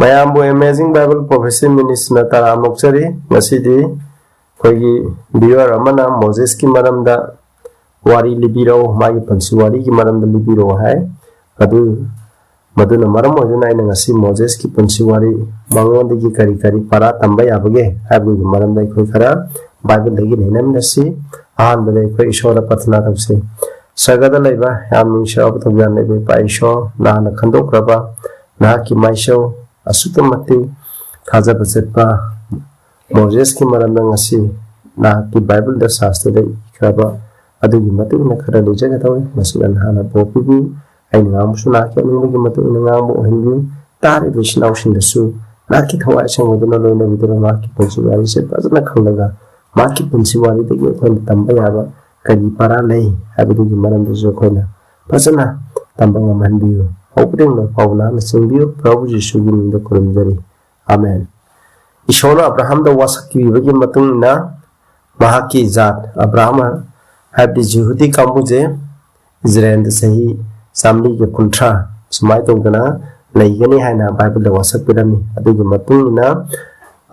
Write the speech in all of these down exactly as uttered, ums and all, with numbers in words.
ꯃꯌꯥꯝꯕꯨ Amazing Bible Prophecy Ministryꯅ ꯇꯔꯥꯝꯅ ꯑꯣꯛꯆꯔꯤ꯫ ꯉꯁꯤꯗꯤ ꯑꯩꯈꯣꯏꯒꯤ viewer ꯑꯃꯅ ꯃꯣꯖꯦꯁꯀꯤ ꯃꯔꯝꯗ ꯋꯥꯔꯤ ꯂꯤꯕꯤꯔꯛꯎ, ꯃꯥꯒꯤ ꯄꯨꯟꯁꯤ ꯋꯥꯔꯤꯒꯤ ꯃꯔꯝꯗ ꯂꯤꯕꯤꯔꯛꯎ ꯍꯥꯏ꯫ ꯑꯗꯨ, ꯃꯗꯨꯅ ꯃꯔꯝ ꯑꯣꯏꯗꯨꯅ ꯑꯩꯅ ꯉꯁꯤ ꯃꯣꯖꯦꯁꯀꯤ ꯄꯨꯟꯁꯤ ꯋꯥꯔꯤ, ꯃꯉꯣꯟꯗꯒꯤ ꯀꯔꯤ ꯀꯔꯤ ꯄꯔꯥ ꯇꯝꯕ ꯌꯥꯕꯒꯦ ꯍꯥꯏꯕꯒꯤ ꯃꯔꯝꯗ ꯑꯩꯈꯣꯏ ꯈꯔ ꯕꯥꯏꯕꯜꯗꯒꯤ ꯅꯩꯅꯃꯤꯟꯅꯁꯤ꯫ ꯑꯍꯥꯟꯕꯗ ꯑꯩꯈꯣꯏ ꯏꯁꯣꯔꯗ ꯄ꯭ꯔꯊꯅꯥ ꯇꯧꯁꯤ꯫ ꯁꯔꯒꯗ ꯂꯩꯕ ꯌꯥꯝ ꯅꯨꯡꯁꯤꯔꯕ ꯊꯧꯖꯥꯜ ꯂꯩꯕ ꯏꯄꯥ ꯏꯁꯣꯔ, ꯅꯍꯥꯛꯅ ꯈꯟꯗꯣꯛꯈ꯭ꯔꯕ ꯅꯍꯥꯛꯀꯤ ꯃꯥꯏꯁꯧ ꯑꯁꯨꯛꯀꯤ ꯃꯇꯤꯛ ꯊꯥꯖꯕ ꯆꯠꯄ ꯃꯣꯖꯦꯁꯀꯤ ꯃꯔꯝꯗ ꯉꯁꯤ ꯅꯍꯥꯛꯀꯤ ꯕꯥꯏꯕꯜꯗ ꯁꯥꯁꯇ꯭ꯔꯗ ꯏꯈ꯭ꯔꯕ ꯑꯗꯨꯒꯤ ꯃꯇꯨꯡ ꯏꯟꯅ ꯈꯔ ꯂꯩꯖꯒꯗꯧꯔꯤ꯫ ꯃꯁꯤꯗ ꯅꯍꯥꯛꯅ ꯄꯣꯛꯄꯤꯕꯤꯌꯨ꯫ ꯑꯩꯅ ꯉꯥꯡꯕꯁꯨ ꯅꯍꯥꯛꯀꯤ ꯑꯅꯤꯡꯕꯒꯤ ꯃꯇꯨꯡ ꯏꯟꯅ ꯉꯥꯡꯕ ꯑꯣꯏꯍꯟꯕꯤꯌꯨ꯫ ꯇꯥꯔꯤꯕ ꯏꯆꯤꯟ ꯏꯅꯥꯎꯁꯤꯡꯗꯁꯨ ꯅꯍꯥꯛꯀꯤ ꯊꯋꯥꯏ ꯑꯁꯦꯡꯕꯗꯨꯅ ꯂꯣꯏꯅꯕꯤꯗꯨꯅ ꯃꯍꯥꯛꯀꯤ ꯄꯨꯟꯁꯤ ꯋꯥꯔꯤꯁꯦ ꯐꯖꯅ ꯈꯪꯂꯒ ꯃꯍꯥꯛꯀꯤ ꯄꯨꯟꯁꯤ ꯋꯥꯔꯤꯗꯒꯤ ꯑꯩꯈꯣꯏꯅ ꯇꯝꯕ ꯌꯥꯕ ꯀꯔꯤ ꯄꯔꯥ ꯂꯩ ꯍꯥꯏꯕꯗꯨꯒꯤ ꯃꯔꯝꯗꯁꯨ ꯑꯩꯈꯣꯏꯅ ꯐꯖꯅ ꯇꯝꯕ ꯉꯝꯍꯟꯕꯤꯌꯨ꯫ ꯍꯧꯕꯗꯒꯤ ꯂꯣꯏꯐꯥꯎꯕ ꯅꯍꯥꯛꯅ ꯆꯦꯟꯕꯤꯌꯨ꯫ ꯄ꯭ꯔꯚꯨ ꯖꯤꯁꯨꯒꯤ ꯃꯤꯡꯗ ꯈꯨꯔꯨꯝꯖꯔꯤ꯫ ꯑꯥꯃꯦꯟ꯫ ꯏꯁꯣꯔꯅ ꯑꯕ꯭ꯔꯥꯍꯥꯝꯗ ꯋꯥꯁꯛꯄꯤꯕꯒꯤ ꯃꯇꯨꯡ ꯏꯟꯅ ꯃꯍꯥꯛꯀꯤ ꯖꯥꯠ ꯑꯕ꯭ꯔꯥꯍꯥꯝ ꯍꯥꯏꯕꯗꯤ ꯖꯤꯍꯨꯗꯤ ꯀꯥꯡꯕꯨꯁꯦ ꯏꯖꯔꯦꯜꯗ ꯆꯍꯤ ꯆꯥꯃꯔꯤꯒ ꯀꯨꯟꯊ꯭ꯔꯥ ꯁꯨꯃꯥꯏꯅ ꯇꯧꯗꯅ ꯂꯩꯒꯅꯤ ꯍꯥꯏꯅ ꯕꯥꯏꯕꯜꯗ ꯋꯥꯁꯛꯄꯤꯔꯝꯃꯤ꯫ ꯑꯗꯨꯒꯤ ꯃꯇꯨꯡ ꯏꯟꯅ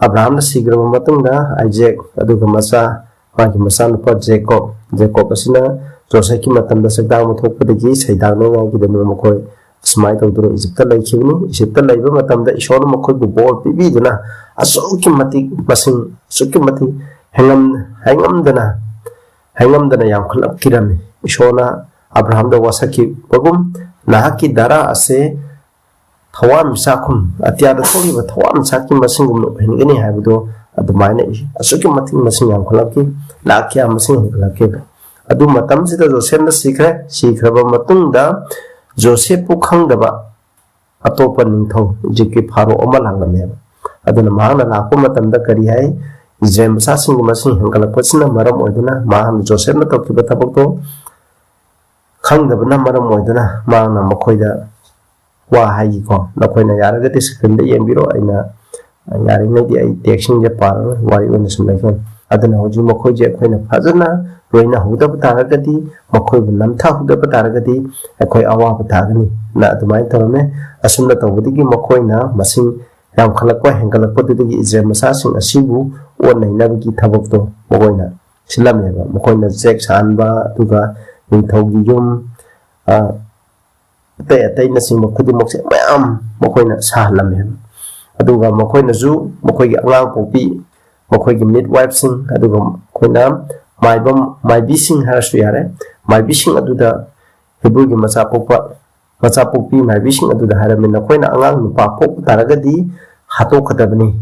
ꯑꯕ꯭ꯔꯥꯍꯥꯝꯅ ꯁꯤꯈ꯭ꯔꯕ ꯃꯇꯨꯡꯗ ꯑꯥꯏꯖꯦꯛ ꯑꯗꯨꯒ ꯃꯆꯥ, ꯃꯥꯒꯤ ꯃꯆꯥꯅꯨꯄꯥ ꯖꯦꯀꯣꯕ, ꯖꯦꯀꯣꯕ ꯑꯁꯤꯅ ꯖꯣꯁꯦꯐꯀꯤ ꯃꯇꯝꯗ ꯆꯩꯗꯥꯡꯕ ꯊꯣꯛꯄꯗꯒꯤ ꯁꯩꯗꯥꯡꯅꯉꯥꯏꯒꯤꯗꯃꯛ ꯃꯈꯣꯏ ꯑꯁꯨꯃꯥꯏꯅ ꯇꯧꯗꯨꯅ ꯏꯖꯤꯞꯇ ꯂꯩꯈꯤꯕꯅꯤ꯫ ꯏꯖꯤꯞꯇ ꯂꯩꯕ ꯃꯇꯝꯗ ꯏꯁꯣꯔꯅ ꯃꯈꯣꯏꯕꯨ ꯕꯣꯔ ꯄꯤꯕꯤꯗꯨꯅ ꯑꯁꯨꯛꯀꯤ ꯃꯇꯤꯛ ꯃꯁꯤꯡ, ꯑꯁꯨꯛꯀꯤ ꯃꯇꯤꯛ ꯍꯦꯟꯉꯝ-, ꯍꯦꯟꯉꯝꯗꯅ, ꯍꯦꯟꯉꯝꯗꯅ ꯌꯥꯝꯈꯠꯂꯛꯈꯤꯔꯝꯃꯤ꯫ ꯏꯁꯣꯔꯅ ꯑꯕ꯭ꯔꯥꯍꯥꯝꯗ ꯋꯥꯁꯛꯈꯤꯕꯒꯨꯝ, ꯅꯍꯥꯛꯀꯤ ꯙꯔꯥ ꯑꯁꯦ ꯊꯋꯥꯟꯃꯤꯆꯥꯛꯀꯨꯝ, ꯑꯇꯤꯌꯥꯗ ꯊꯣꯛꯂꯤꯕ ꯊꯋꯥꯟꯃꯤꯆꯥꯛꯀꯤ ꯃꯁꯤꯡꯒꯨꯝꯅ ꯑꯣꯏꯍꯟꯒꯅꯤ ꯍꯥꯏꯕꯗꯣ ꯑꯗꯨꯃꯥꯏꯅ ꯑꯁꯨꯛꯀꯤ ꯃꯇꯤꯛ ꯃꯁꯤꯡ ꯌꯥꯝꯈꯠꯂꯛꯈꯤ, ꯂꯥꯛ ꯀꯌꯥ ꯃꯁꯤꯡ ꯍꯦꯟꯒꯠꯂꯛꯈꯤ꯫ ꯑꯗꯨ ꯃꯇꯝꯁꯤꯗ ꯖꯣꯁꯦꯐꯅ ꯁꯤꯈ꯭ꯔꯦ꯫ ꯁꯤꯈ꯭ꯔꯕ ꯃꯇꯨꯡꯗ ꯖꯣꯁꯦꯐꯄꯨ ꯈꯪꯗꯕ ꯑꯇꯣꯞꯄ ꯅꯤꯡꯊꯧ, ꯏꯖꯤꯞꯀꯤ ꯐꯥꯔꯣ ꯑꯃ ꯂꯥꯛꯂꯝꯃꯦꯕ꯫ ꯑꯗꯨꯅ ꯃꯍꯥꯛꯅ ꯂꯥꯛꯄ ꯃꯇꯝꯗ ꯀꯔꯤ ꯍꯥꯏ? ꯏꯖꯔꯦꯜ ꯃꯆꯥꯁꯤꯡꯒꯤ ꯃꯁꯤꯡ ꯍꯦꯟꯒꯠꯂꯛꯄꯁꯤꯅ ꯃꯔꯝ ꯑꯣꯏꯗꯨꯅ ꯃꯍꯥꯛꯅ ꯖꯣꯁꯦꯐꯅ ꯇꯧꯈꯤꯕ ꯊꯕꯛꯇꯣ ꯈꯪꯗꯕꯅ ꯃꯔꯝ ꯑꯣꯏꯗꯨꯅ ꯃꯍꯥꯛꯅ ꯃꯈꯣꯏꯗ ꯋꯥ ꯍꯥꯏꯈꯤꯀꯣ꯫ ꯅꯈꯣꯏꯅ ꯌꯥꯔꯒꯗꯤ ꯁ꯭ꯀ꯭ꯔꯤꯟꯗ ꯌꯦꯡꯕꯤꯔꯣ, ꯑꯩꯅ ꯌꯥꯔꯤꯉꯩꯗꯤ ꯑꯩ ꯇꯦꯛꯁꯁꯤꯡꯁꯦ ꯄꯥꯔꯔꯣꯏ, ꯋꯥꯔꯤ ꯑꯣꯏꯅ ꯁꯨꯝ ꯂꯩꯖꯒꯦ꯫ ꯑꯗꯨꯅ ꯍꯧꯖꯤꯛ ꯃꯈꯣꯏꯁꯦ ꯑꯩꯈꯣꯏꯅ ꯐꯖꯅ ꯂꯣꯏꯅꯍꯧꯗꯕ ꯇꯥꯔꯒꯗꯤ, ꯃꯈꯣꯏꯕꯨ ꯅꯝꯊꯍꯧꯗꯕ ꯇꯥꯔꯒꯗꯤ ꯑꯩꯈꯣꯏ ꯑꯋꯥꯕ ꯇꯥꯒꯅꯤ꯫ ꯅ ꯑꯗꯨꯃꯥꯏꯅ ꯇꯧꯔꯝꯃꯦ꯫ ꯑꯁꯨꯝꯅ ꯇꯧꯕꯗꯒꯤ ꯃꯈꯣꯏꯅ ꯃꯁꯤꯡ ꯌꯥꯝꯈꯠꯂꯛꯄ ꯍꯦꯟꯒꯠꯂꯛꯄꯗꯨꯗꯒꯤ ꯏꯖꯔꯦꯜ ꯃꯆꯥꯁꯤꯡ ꯑꯁꯤꯕꯨ ꯑꯣꯠ ꯅꯩꯅꯕꯒꯤ ꯊꯕꯛꯇꯣ ꯃꯈꯣꯏꯅ ꯁꯤꯜꯂꯝꯃꯦꯕ꯫ ꯃꯈꯣꯏꯅ ꯆꯦꯛ ꯁꯥꯍꯟꯕ, ꯑꯗꯨꯒ ꯅꯤꯡꯊꯧꯒꯤ ꯌꯨꯝ, ꯑ, ꯑꯇꯩ ꯑꯇꯩꯅꯆꯤꯡꯕ ꯈꯨꯗꯤꯡꯃꯛꯁꯦ ꯃꯌꯥꯝ ꯃꯈꯣꯏꯅ ꯁꯥꯍꯜꯂꯝꯃꯦꯕ꯫ ꯑꯗꯨꯒ ꯃꯈꯣꯏꯅꯁꯨ ꯃꯈꯣꯏꯒꯤ ꯑꯉꯥꯡ ꯄꯣꯛꯄꯤ, ꯃꯈꯣꯏꯒꯤ midwifeꯁꯤꯡ, ꯑꯗꯨꯒ ꯑꯩꯈꯣꯏꯅ ꯃꯥꯏꯕꯝ, ꯃꯥꯏꯕꯤꯁꯤꯡ ꯍꯥꯏꯔꯁꯨ ꯌꯥꯔꯦ, ꯃꯥꯏꯕꯤꯁꯤꯡ ꯑꯗꯨꯗ ꯍꯤꯕ꯭ꯔꯨꯒꯤ ꯃꯆꯥ ꯄꯣꯛꯄ, ꯃꯆꯥ ꯄꯣꯛꯄꯤ ꯃꯥꯏꯕꯤꯁꯤꯡ ꯑꯗꯨꯗ ꯍꯥꯏꯔꯝꯃꯤ, "ꯅꯈꯣꯏꯅ ꯑꯉꯥꯡ ꯅꯨꯄꯥ ꯄꯣꯛꯄ ꯇꯥꯔꯒꯗꯤ ꯍꯥꯠꯇꯣꯛꯀꯗꯕꯅꯤ"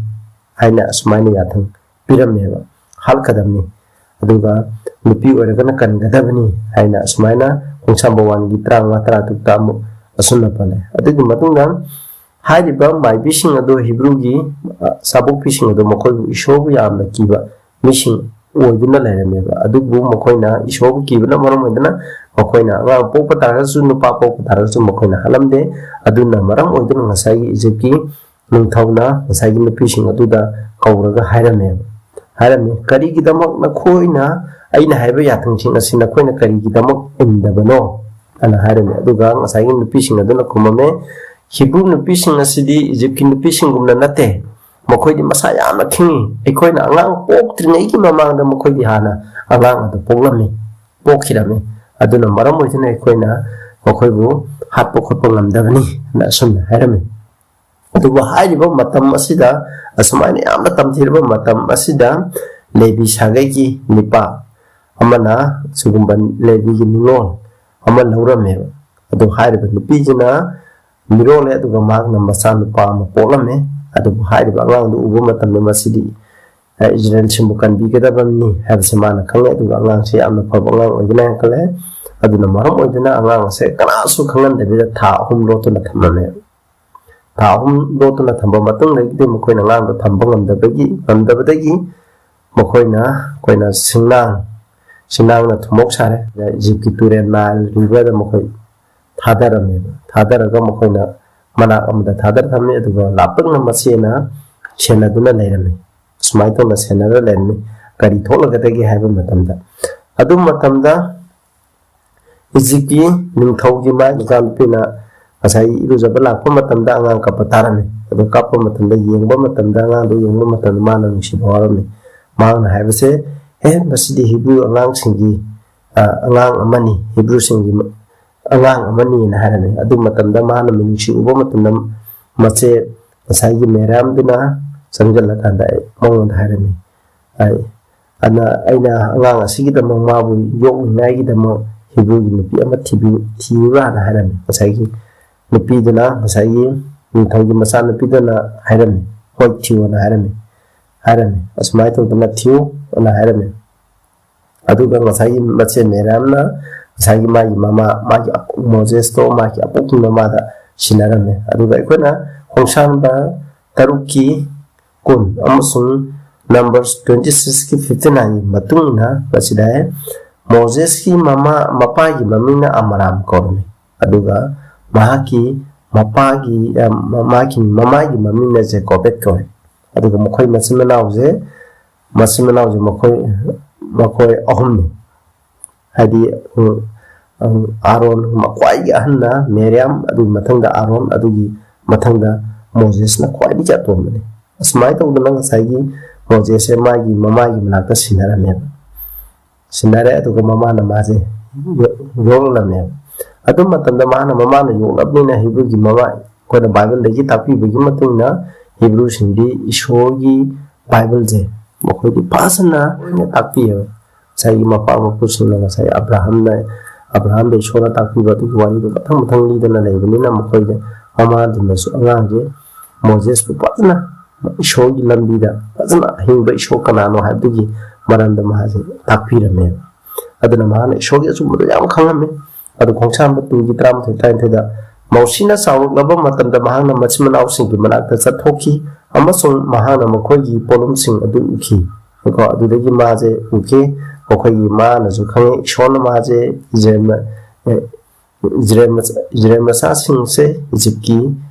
ꯍꯥꯏꯅ ꯑꯁꯨꯃꯥꯏꯅ ꯌꯥꯊꯪ ꯄꯤꯔꯝꯃꯦꯕ, ꯍꯥꯠꯀꯗꯕꯅꯤ꯫ ꯑꯗꯨꯒ ꯅꯨꯄꯤ ꯑꯣꯏꯔꯒꯅ ꯀꯟꯒꯗꯕꯅꯤ ꯍꯥꯏꯅ ꯑꯁꯨꯃꯥꯏꯅ ꯈꯣꯡꯁꯥꯝꯕ ꯋꯥꯟꯒꯤ ꯇꯔꯥꯃꯉꯥ, ꯇꯔꯥꯇꯔꯨꯛꯇ ꯑꯃꯨꯛ ꯑꯁꯨꯝꯅ ꯄꯜꯂꯦ꯫ ꯑꯗꯨꯒꯤ ꯃꯇꯨꯡꯗ ꯍꯥꯏꯔꯤꯕ ꯃꯥꯏꯕꯤꯁꯤꯡ ꯑꯗꯨ ꯍꯤꯕ꯭ꯔꯨꯒꯤ, ꯑ, ꯆꯥꯕꯣꯛꯄꯤꯁꯤꯡ ꯑꯗꯨ ꯃꯈꯣꯏꯕꯨ ꯏꯁꯣꯔꯕꯨ ꯌꯥꯝꯅ ꯀꯤꯕ ꯃꯤꯁꯤꯡ ꯑꯣꯏꯗꯨꯅ ꯂꯩꯔꯝꯃꯦꯕ꯫ ꯑꯗꯨꯕꯨ ꯃꯈꯣꯏꯅ ꯏꯁꯣꯔꯕꯨ ꯀꯤꯕꯅ ꯃꯔꯝ ꯑꯣꯏꯗꯨꯅ ꯃꯈꯣꯏꯅ ꯑꯉꯥꯡ ꯄꯣꯛꯄ ꯇꯥꯔꯒꯁꯨ, ꯅꯨꯄꯥ ꯄꯣꯛꯄ ꯇꯥꯔꯒꯁꯨ ꯃꯈꯣꯏꯅ ꯍꯥꯠꯂꯝꯗꯦ꯫ ꯑꯗꯨꯅ ꯃꯔꯝ ꯑꯣꯏꯗꯨꯅ ꯉꯁꯥꯏꯒꯤ ꯏꯖꯤꯞꯀꯤ ꯅꯤꯡꯊꯧꯅ ꯉꯁꯥꯏꯒꯤ ꯅꯨꯄꯤꯁꯤꯡ ꯑꯗꯨꯗ ꯀꯧꯔꯒ ꯍꯥꯏꯔꯝꯃꯦꯕ꯫ ꯍꯥꯏꯔꯝꯃꯤ, "ꯀꯔꯤꯒꯤꯗꯃꯛ ꯅꯈꯣꯏꯅ ꯑꯩꯅ ꯍꯥꯏꯕ ꯌꯥꯊꯪꯁꯤꯡ ꯑꯁꯤ ꯅꯈꯣꯏꯅ ꯀꯔꯤꯒꯤꯗꯃꯛ ꯏꯟꯗꯕꯅꯣ?" ꯑꯅ ꯍꯥꯏꯔꯝꯃꯤ꯫ ꯑꯗꯨꯒ ꯉꯁꯥꯏꯒꯤ ꯅꯨꯄꯤꯁꯤꯡ ꯑꯗꯨꯅ ꯈꯨꯝꯃꯝꯃꯦ, "ꯍꯤꯕ꯭ꯔꯨ ꯅꯨꯄꯤꯁꯤꯡ ꯑꯁꯤꯗꯤ ꯏꯖꯤꯞꯀꯤ ꯅꯨꯄꯤꯁꯤꯡꯒꯨꯝꯅ ꯅꯠꯇꯦ꯫ ꯃꯈꯣꯏꯗꯤ ꯃꯁꯥ ꯌꯥꯝꯅ ꯈꯤꯡꯉꯤ꯫ ꯑꯩꯈꯣꯏꯅ ꯑꯉꯥꯡ ꯄꯣꯛꯇ꯭ꯔꯤꯉꯩꯒꯤ ꯃꯃꯥꯡꯗ ꯃꯈꯣꯏꯗꯤ ꯍꯥꯟꯅ ꯑꯉꯥꯡ ꯑꯗꯨ ꯄꯣꯛꯂꯝꯃꯤ, ꯄꯣꯛꯈꯤꯔꯝꯃꯤ꯫ ꯑꯗꯨꯅ ꯃꯔꯝ ꯑꯣꯏꯗꯨꯅ ꯑꯩꯈꯣꯏꯅ ꯃꯈꯣꯏꯕꯨ ꯍꯥꯠꯄ ꯈꯣꯠꯄ ꯉꯝꯗꯕꯅꯤ" ꯑꯅ ꯑꯁꯨꯝꯅ ꯍꯥꯏꯔꯝꯃꯤ꯫ ꯑꯗꯨꯕꯨ ꯍꯥꯏꯔꯤꯕ ꯃꯇꯝ ꯑꯁꯤꯗ, ꯑꯁꯨꯃꯥꯏꯅ ꯌꯥꯝꯅ ꯇꯝꯊꯤꯔꯕ ꯃꯇꯝ ꯑꯁꯤꯗ, ꯂꯦꯕꯤ ꯁꯥꯒꯩꯒꯤ ꯅꯨꯄꯥ ꯑꯃꯅ ꯁꯤꯒꯨꯝꯕ ꯂꯦꯕꯤꯒꯤ ꯅꯤꯉꯣꯜ ꯑꯃ ꯂꯧꯔꯝꯃꯦꯕ꯫ ꯑꯗꯨ ꯍꯥꯏꯔꯤꯕ ꯅꯨꯄꯤꯁꯤꯅ ꯃꯤꯔꯣꯜꯂꯦ, ꯑꯗꯨꯒ ꯃꯍꯥꯛꯅ ꯃꯆꯥꯅꯨꯄꯥ ꯑꯃ ꯄꯣꯛꯂꯝꯃꯦ꯫ ꯑꯗꯨꯕꯨ ꯍꯥꯏꯔꯤꯕ ꯑꯉꯥꯡꯗꯨ ꯎꯕ ꯃꯇꯝꯗ ꯃꯁꯤꯗꯤ, ꯑ, ꯏꯖꯔꯦꯜꯁꯤꯡꯕꯨ ꯀꯟꯕꯤꯒꯗꯕꯅꯤ ꯍꯥꯏꯕꯁꯤ ꯃꯥꯅ ꯈꯪꯉꯦ꯫ ꯑꯗꯨꯒ ꯑꯉꯥꯡꯁꯤ ꯌꯥꯝꯅ ꯐꯕ ꯑꯉꯥꯡ ꯑꯣꯏꯒꯅꯤ ꯍꯥꯏꯅ ꯈꯜꯂꯦ꯫ ꯑꯗꯨꯅ ꯃꯔꯝ ꯑꯣꯏꯗꯨꯅ ꯑꯉꯥꯡ ꯑꯁꯦ ꯀꯅꯥꯁꯨ ꯈꯪꯍꯟꯗꯕꯤꯗ ꯊꯥ ꯑꯍꯨꯝ ꯂꯣꯠꯇꯨꯅ ꯊꯝꯂꯝꯃꯦ꯫ ꯊꯥ ꯑꯍꯨꯝ ꯂꯣꯠꯇꯨꯅ ꯊꯝꯕ ꯃꯇꯨꯡꯗꯒꯤꯗꯤ ꯃꯈꯣꯏꯅ ꯑꯉꯥꯡꯗꯣ ꯊꯝꯕ ꯉꯝꯗꯕꯒꯤ, ꯉꯝꯗꯕꯗꯒꯤ ꯃꯈꯣꯏꯅ, ꯑꯩꯈꯣꯏꯅ ꯁꯤꯡꯅꯥꯡ, ꯁꯤꯡꯅꯥꯡꯅ ꯊꯨꯝꯃꯣꯛ ꯁꯥꯔꯦ꯫ ꯏꯖꯤꯞꯀꯤ ꯇꯨꯔꯦꯜ ꯅꯥꯏꯜ ꯔꯤꯚꯔꯗ ꯃꯈꯣꯏ ꯊꯥꯗꯔꯝꯃꯦꯕ꯫ ꯊꯥꯗꯔꯒ ꯃꯈꯣꯏꯅ ꯃꯅꯥꯛ ꯑꯃꯗ ꯊꯥꯗꯔ ꯊꯝꯃꯤ, ꯑꯗꯨꯒ ꯂꯥꯞꯇꯛꯅ ꯃꯆꯦꯅ ꯁꯦꯟꯅꯗꯨꯅ ꯂꯩꯔꯝꯃꯤ꯫ ꯁꯨꯃꯥꯏꯅ ꯇꯧꯅ ꯁꯦꯟꯅꯔ ꯂꯩꯔꯝꯃꯤ꯫ ꯀꯔꯤ ꯊꯣꯛꯂꯒꯗꯒꯦ ꯍꯥꯏꯕ ꯃꯇꯝꯗ, ꯑꯗꯨ ꯃꯇꯝꯗ ꯏꯖꯤꯞꯀꯤ ꯅꯤꯡꯊꯧꯒꯤ ꯃꯥꯒꯤ ꯃꯆꯥꯅꯨꯄꯤꯅ ꯉꯁꯥꯏ ꯏꯔꯨꯖꯕ ꯂꯥꯛꯄ ꯃꯇꯝꯗ ꯑꯉꯥꯡ ꯀꯞꯄ ꯇꯥꯔꯝꯃꯤ꯫ ꯑꯗꯨ ꯀꯞꯄ ꯃꯇꯝꯗ, ꯌꯦꯡꯕ ꯃꯇꯝꯗ, ꯑꯉꯥꯡꯗꯨ ꯌꯦꯡꯕ ꯃꯇꯝꯗ ꯃꯥꯅ ꯅꯨꯡꯁꯤꯕ ꯐꯥꯎꯔꯝꯃꯤ꯫ ꯃꯍꯥꯛꯅ ꯍꯥꯏꯕꯁꯦ, "ꯑꯦ, ꯃꯁꯤꯗꯤ ꯍꯤꯕ꯭ꯔꯨ ꯑꯉꯥꯡꯁꯤꯡꯒꯤ, ꯑ, ꯑꯉꯥꯡ ꯑꯃꯅꯤ, ꯍꯤꯕ꯭ꯔꯨꯁꯤꯡꯒꯤ ꯑꯉꯥꯡ ꯑꯃꯅꯤꯅ" ꯍꯥꯏꯔꯝꯃꯤ꯫ ꯑꯗꯨ ꯃꯇꯝꯗ ꯃꯥꯅ ꯃꯤꯅꯨꯡꯁꯤ ꯎꯕ ꯃꯇꯝꯗ ꯃꯆꯦ ꯉꯁꯥꯏꯒꯤ ꯃꯦꯔꯥꯝꯗꯨꯅ ꯆꯪꯁꯤꯜꯂꯀꯥꯟꯗ ꯑꯩ ꯃꯉꯣꯟꯗ ꯍꯥꯏꯔꯝꯃꯤ, ꯑꯩ, ꯑꯗꯨꯅ ꯑꯩꯅ ꯑꯉꯥꯡ ꯑꯁꯤꯒꯤꯗꯃꯛ, ꯃꯥꯕꯨ ꯌꯣꯛꯅꯤꯡꯉꯥꯏꯒꯤꯗꯃꯛ ꯍꯤꯕ꯭ꯔꯨꯒꯤ ꯅꯨꯄꯤ ꯑꯃ ꯊꯤꯕꯤꯌꯨ, ꯊꯤꯌꯨꯔꯥꯅ ꯍꯥꯏꯔꯝꯃꯤ꯫ ꯉꯁꯥꯏꯒꯤ ꯅꯨꯄꯤꯗꯨꯅ, ꯉꯁꯥꯏꯒꯤ ꯅꯤꯡꯊꯧꯒꯤ ꯃꯆꯥꯅꯨꯄꯤꯗꯨꯅ ꯍꯥꯏꯔꯝꯃꯤ, "ꯍꯣꯏ, ꯊꯤꯌꯣꯅ" ꯍꯥꯏꯔꯝꯃꯤ, ꯍꯥꯏꯔꯝꯃꯤ꯫ "ꯑꯁꯨꯃꯥꯏꯅ ꯇꯧꯗꯅ ꯊꯤꯌꯨ" ꯑꯅ ꯍꯥꯏꯔꯝꯃꯤ꯫ ꯑꯗꯨꯒ ꯉꯁꯥꯏꯒꯤ ꯃꯆꯦ ꯃꯦꯔꯥꯝꯅ ꯉꯁꯥꯏꯒꯤ ꯃꯥꯒꯤ ꯃꯃꯥ, ꯃꯥꯒꯤ ꯑꯄꯣꯛ-, ꯃꯣꯖꯦꯁꯇꯣ ꯃꯥꯒꯤ ꯑꯄꯣꯛꯄ ꯃꯃꯥꯗ ꯁꯤꯟꯅꯔꯝꯃꯦ꯫ ꯑꯗꯨꯒ ꯑꯩꯈꯣꯏꯅ ꯈꯣꯡꯁꯥꯟꯕ ꯇꯔꯨꯛꯀꯤ ꯀꯨꯟ ꯑꯃꯁꯨꯡ ꯅꯝꯕꯔꯁ ꯇ꯭ꯋꯦꯟꯇꯤ ꯁꯤꯛꯁꯀꯤ ꯐꯤꯐꯇꯤ ꯅꯥꯏꯟꯒꯤ ꯃꯇꯨꯡ ꯏꯟꯅ ꯃꯁꯤꯗ ꯃꯣꯖꯦꯁꯀꯤ ꯃꯃꯥ, ꯃꯄꯥꯒꯤ ꯃꯃꯤꯡꯅ ꯑꯃꯔꯥꯝ ꯀꯧꯔꯝꯃꯤ, ꯑꯗꯨꯒ ꯃꯍꯥꯛꯀꯤ ꯃꯄꯥꯒꯤ, ꯑ, ꯃꯃꯥꯒꯤ, ꯃꯃꯥꯒꯤ ꯃꯃꯤꯡꯅ ꯖꯦꯀꯣꯕꯦꯠ ꯀꯧꯏ꯫ ꯑꯗꯨꯒ ꯃꯈꯣꯏ ꯃꯆꯤꯟ ꯃꯅꯥꯎꯁꯦ, ꯃꯆꯤꯟ ꯃꯅꯥꯎꯁꯦ ꯃꯈꯣꯏ, ꯃꯈꯣꯏ ꯑꯍꯨꯝꯅꯤ꯫ ꯍꯥꯏꯗꯤ, ꯎꯝ, ꯎꯝ, ꯑꯥꯔꯣꯟ, ꯈ꯭ꯋꯥꯏꯗꯒꯤ ꯑꯍꯟꯅ ꯃꯦꯔꯤꯌꯥꯝ, ꯑꯗꯨꯒꯤ ꯃꯊꯪꯗ ꯑꯥꯔꯣꯟ, ꯑꯗꯨꯒꯤ ꯃꯊꯪꯗ ꯃꯣꯖꯦꯁꯅ ꯈ꯭ꯋꯥꯏꯗꯒꯤ ꯑꯇꯣꯟꯕꯅꯤ꯫ ꯑꯁꯨꯃꯥꯏꯅ ꯇꯧꯗꯅ ꯉꯁꯥꯏꯒꯤ ꯃꯣꯖꯦꯁꯁꯦ ꯃꯥꯒꯤ ꯃꯃꯥꯒꯤ ꯃꯅꯥꯛꯇ ꯁꯤꯟꯅꯔꯝꯃꯦꯕ꯫ ꯁꯤꯟꯅꯔꯦ, ꯑꯗꯨꯒ ꯃꯃꯥꯅ ꯃꯥꯁꯦ ꯌꯣ-, ꯌꯣꯛꯂꯝꯃꯦꯕ꯫ ꯑꯗꯨ ꯃꯇꯝꯗ ꯃꯥꯅ, ꯃꯃꯥꯅ ꯌꯣꯛꯂꯕꯅꯤꯅ ꯍꯤꯕ꯭ꯔꯨꯒꯤ ꯃꯃꯥ, ꯑꯩꯈꯣꯏꯅ ꯕꯥꯏꯕꯜꯗꯒꯤ ꯇꯥꯛꯄꯤꯕꯒꯤ ꯃꯇꯨꯡ ꯏꯟꯅ ꯍꯤꯕ꯭ꯔꯨꯁꯤꯡꯗꯤ ꯏꯁꯣꯔꯒꯤ ꯕꯥꯏꯕꯜꯁꯦ ꯃꯈꯣꯏꯗꯤ ꯐꯖꯅ ꯂꯣꯏꯅ ꯇꯥꯛꯄꯤꯌꯦꯕ꯫ ꯉꯁꯥꯏꯒꯤ ꯃꯄꯥ ꯃꯄꯨꯁꯤꯡꯅ ꯉꯁꯥꯏ ꯑꯕ꯭ꯔꯥꯍꯝꯅ, ꯑꯕ꯭ꯔꯥꯍꯝꯗ ꯏꯁꯣꯔꯅ ꯇꯥꯛꯄꯤꯕ ꯑꯗꯨꯒꯤ ꯋꯥꯔꯤꯗꯣ ꯃꯊꯪ ꯃꯊꯪ ꯂꯤꯗꯅ ꯂꯩꯕꯅꯤꯅ ꯃꯈꯣꯏꯗ ꯃꯃꯥꯗꯨꯅꯁꯨ ꯑꯉꯥꯡꯁꯦ ꯃꯣꯖꯦꯁꯄꯨ ꯐꯖꯅ ꯏꯁꯣꯔꯒꯤ ꯂꯝꯕꯤꯗ ꯐꯖꯅ ꯑꯍꯤꯡꯕ ꯏꯁꯣꯔ ꯀꯅꯥꯅꯣ ꯍꯥꯏꯕꯗꯨꯒꯤ ꯃꯔꯝꯗ ꯃꯥꯁꯦ ꯇꯥꯛꯄꯤꯔꯝꯃꯦꯕ꯫ ꯑꯗꯨꯅ ꯃꯍꯥꯛꯅ ꯏꯁꯣꯔꯒꯤ ꯑꯆꯨꯝꯕꯗꯣ ꯌꯥꯝ ꯈꯪꯉꯝꯃꯤ꯫ ꯑꯗꯨ ꯈꯣꯡꯁꯥꯟꯕ ꯇꯨꯒꯤ ꯇꯔꯥꯃꯥꯊꯣꯏ ꯇꯔꯥꯅꯤꯊꯣꯏꯗ ꯃꯧꯁꯤꯅ ꯆꯥꯎꯔꯛꯂꯕ ꯃꯇꯝꯗ ꯃꯍꯥꯛꯅ ꯃꯆꯤꯟ ꯃꯅꯥꯎꯁꯤꯡꯒꯤ ꯃꯅꯥꯛꯇ ꯆꯠꯊꯣꯛꯈꯤ ꯑꯃꯁꯨꯡ ꯃꯍꯥꯛꯅ ꯃꯈꯣꯏꯒꯤ ꯄꯣꯠꯂꯨꯝꯁꯤꯡ ꯑꯗꯨ ꯎꯈꯤ꯫ ꯀꯣ, ꯑꯗꯨꯗꯒꯤ ꯃꯥꯁꯦ ꯎꯈꯤ, ꯃꯈꯣꯏꯒꯤ ꯃꯥꯅꯁꯨ ꯈꯪꯉꯤ, ꯏꯁꯣꯔꯅ ꯃꯥꯁꯦ ꯏꯖꯔꯦꯜ ꯃ-, ꯑꯦ, ꯏꯖꯔꯦꯜ ꯃꯆꯥ-, ꯏꯖꯔꯦꯜ ꯃꯆꯥꯁꯤꯡꯁꯦ ꯏꯖꯤꯞꯀꯤ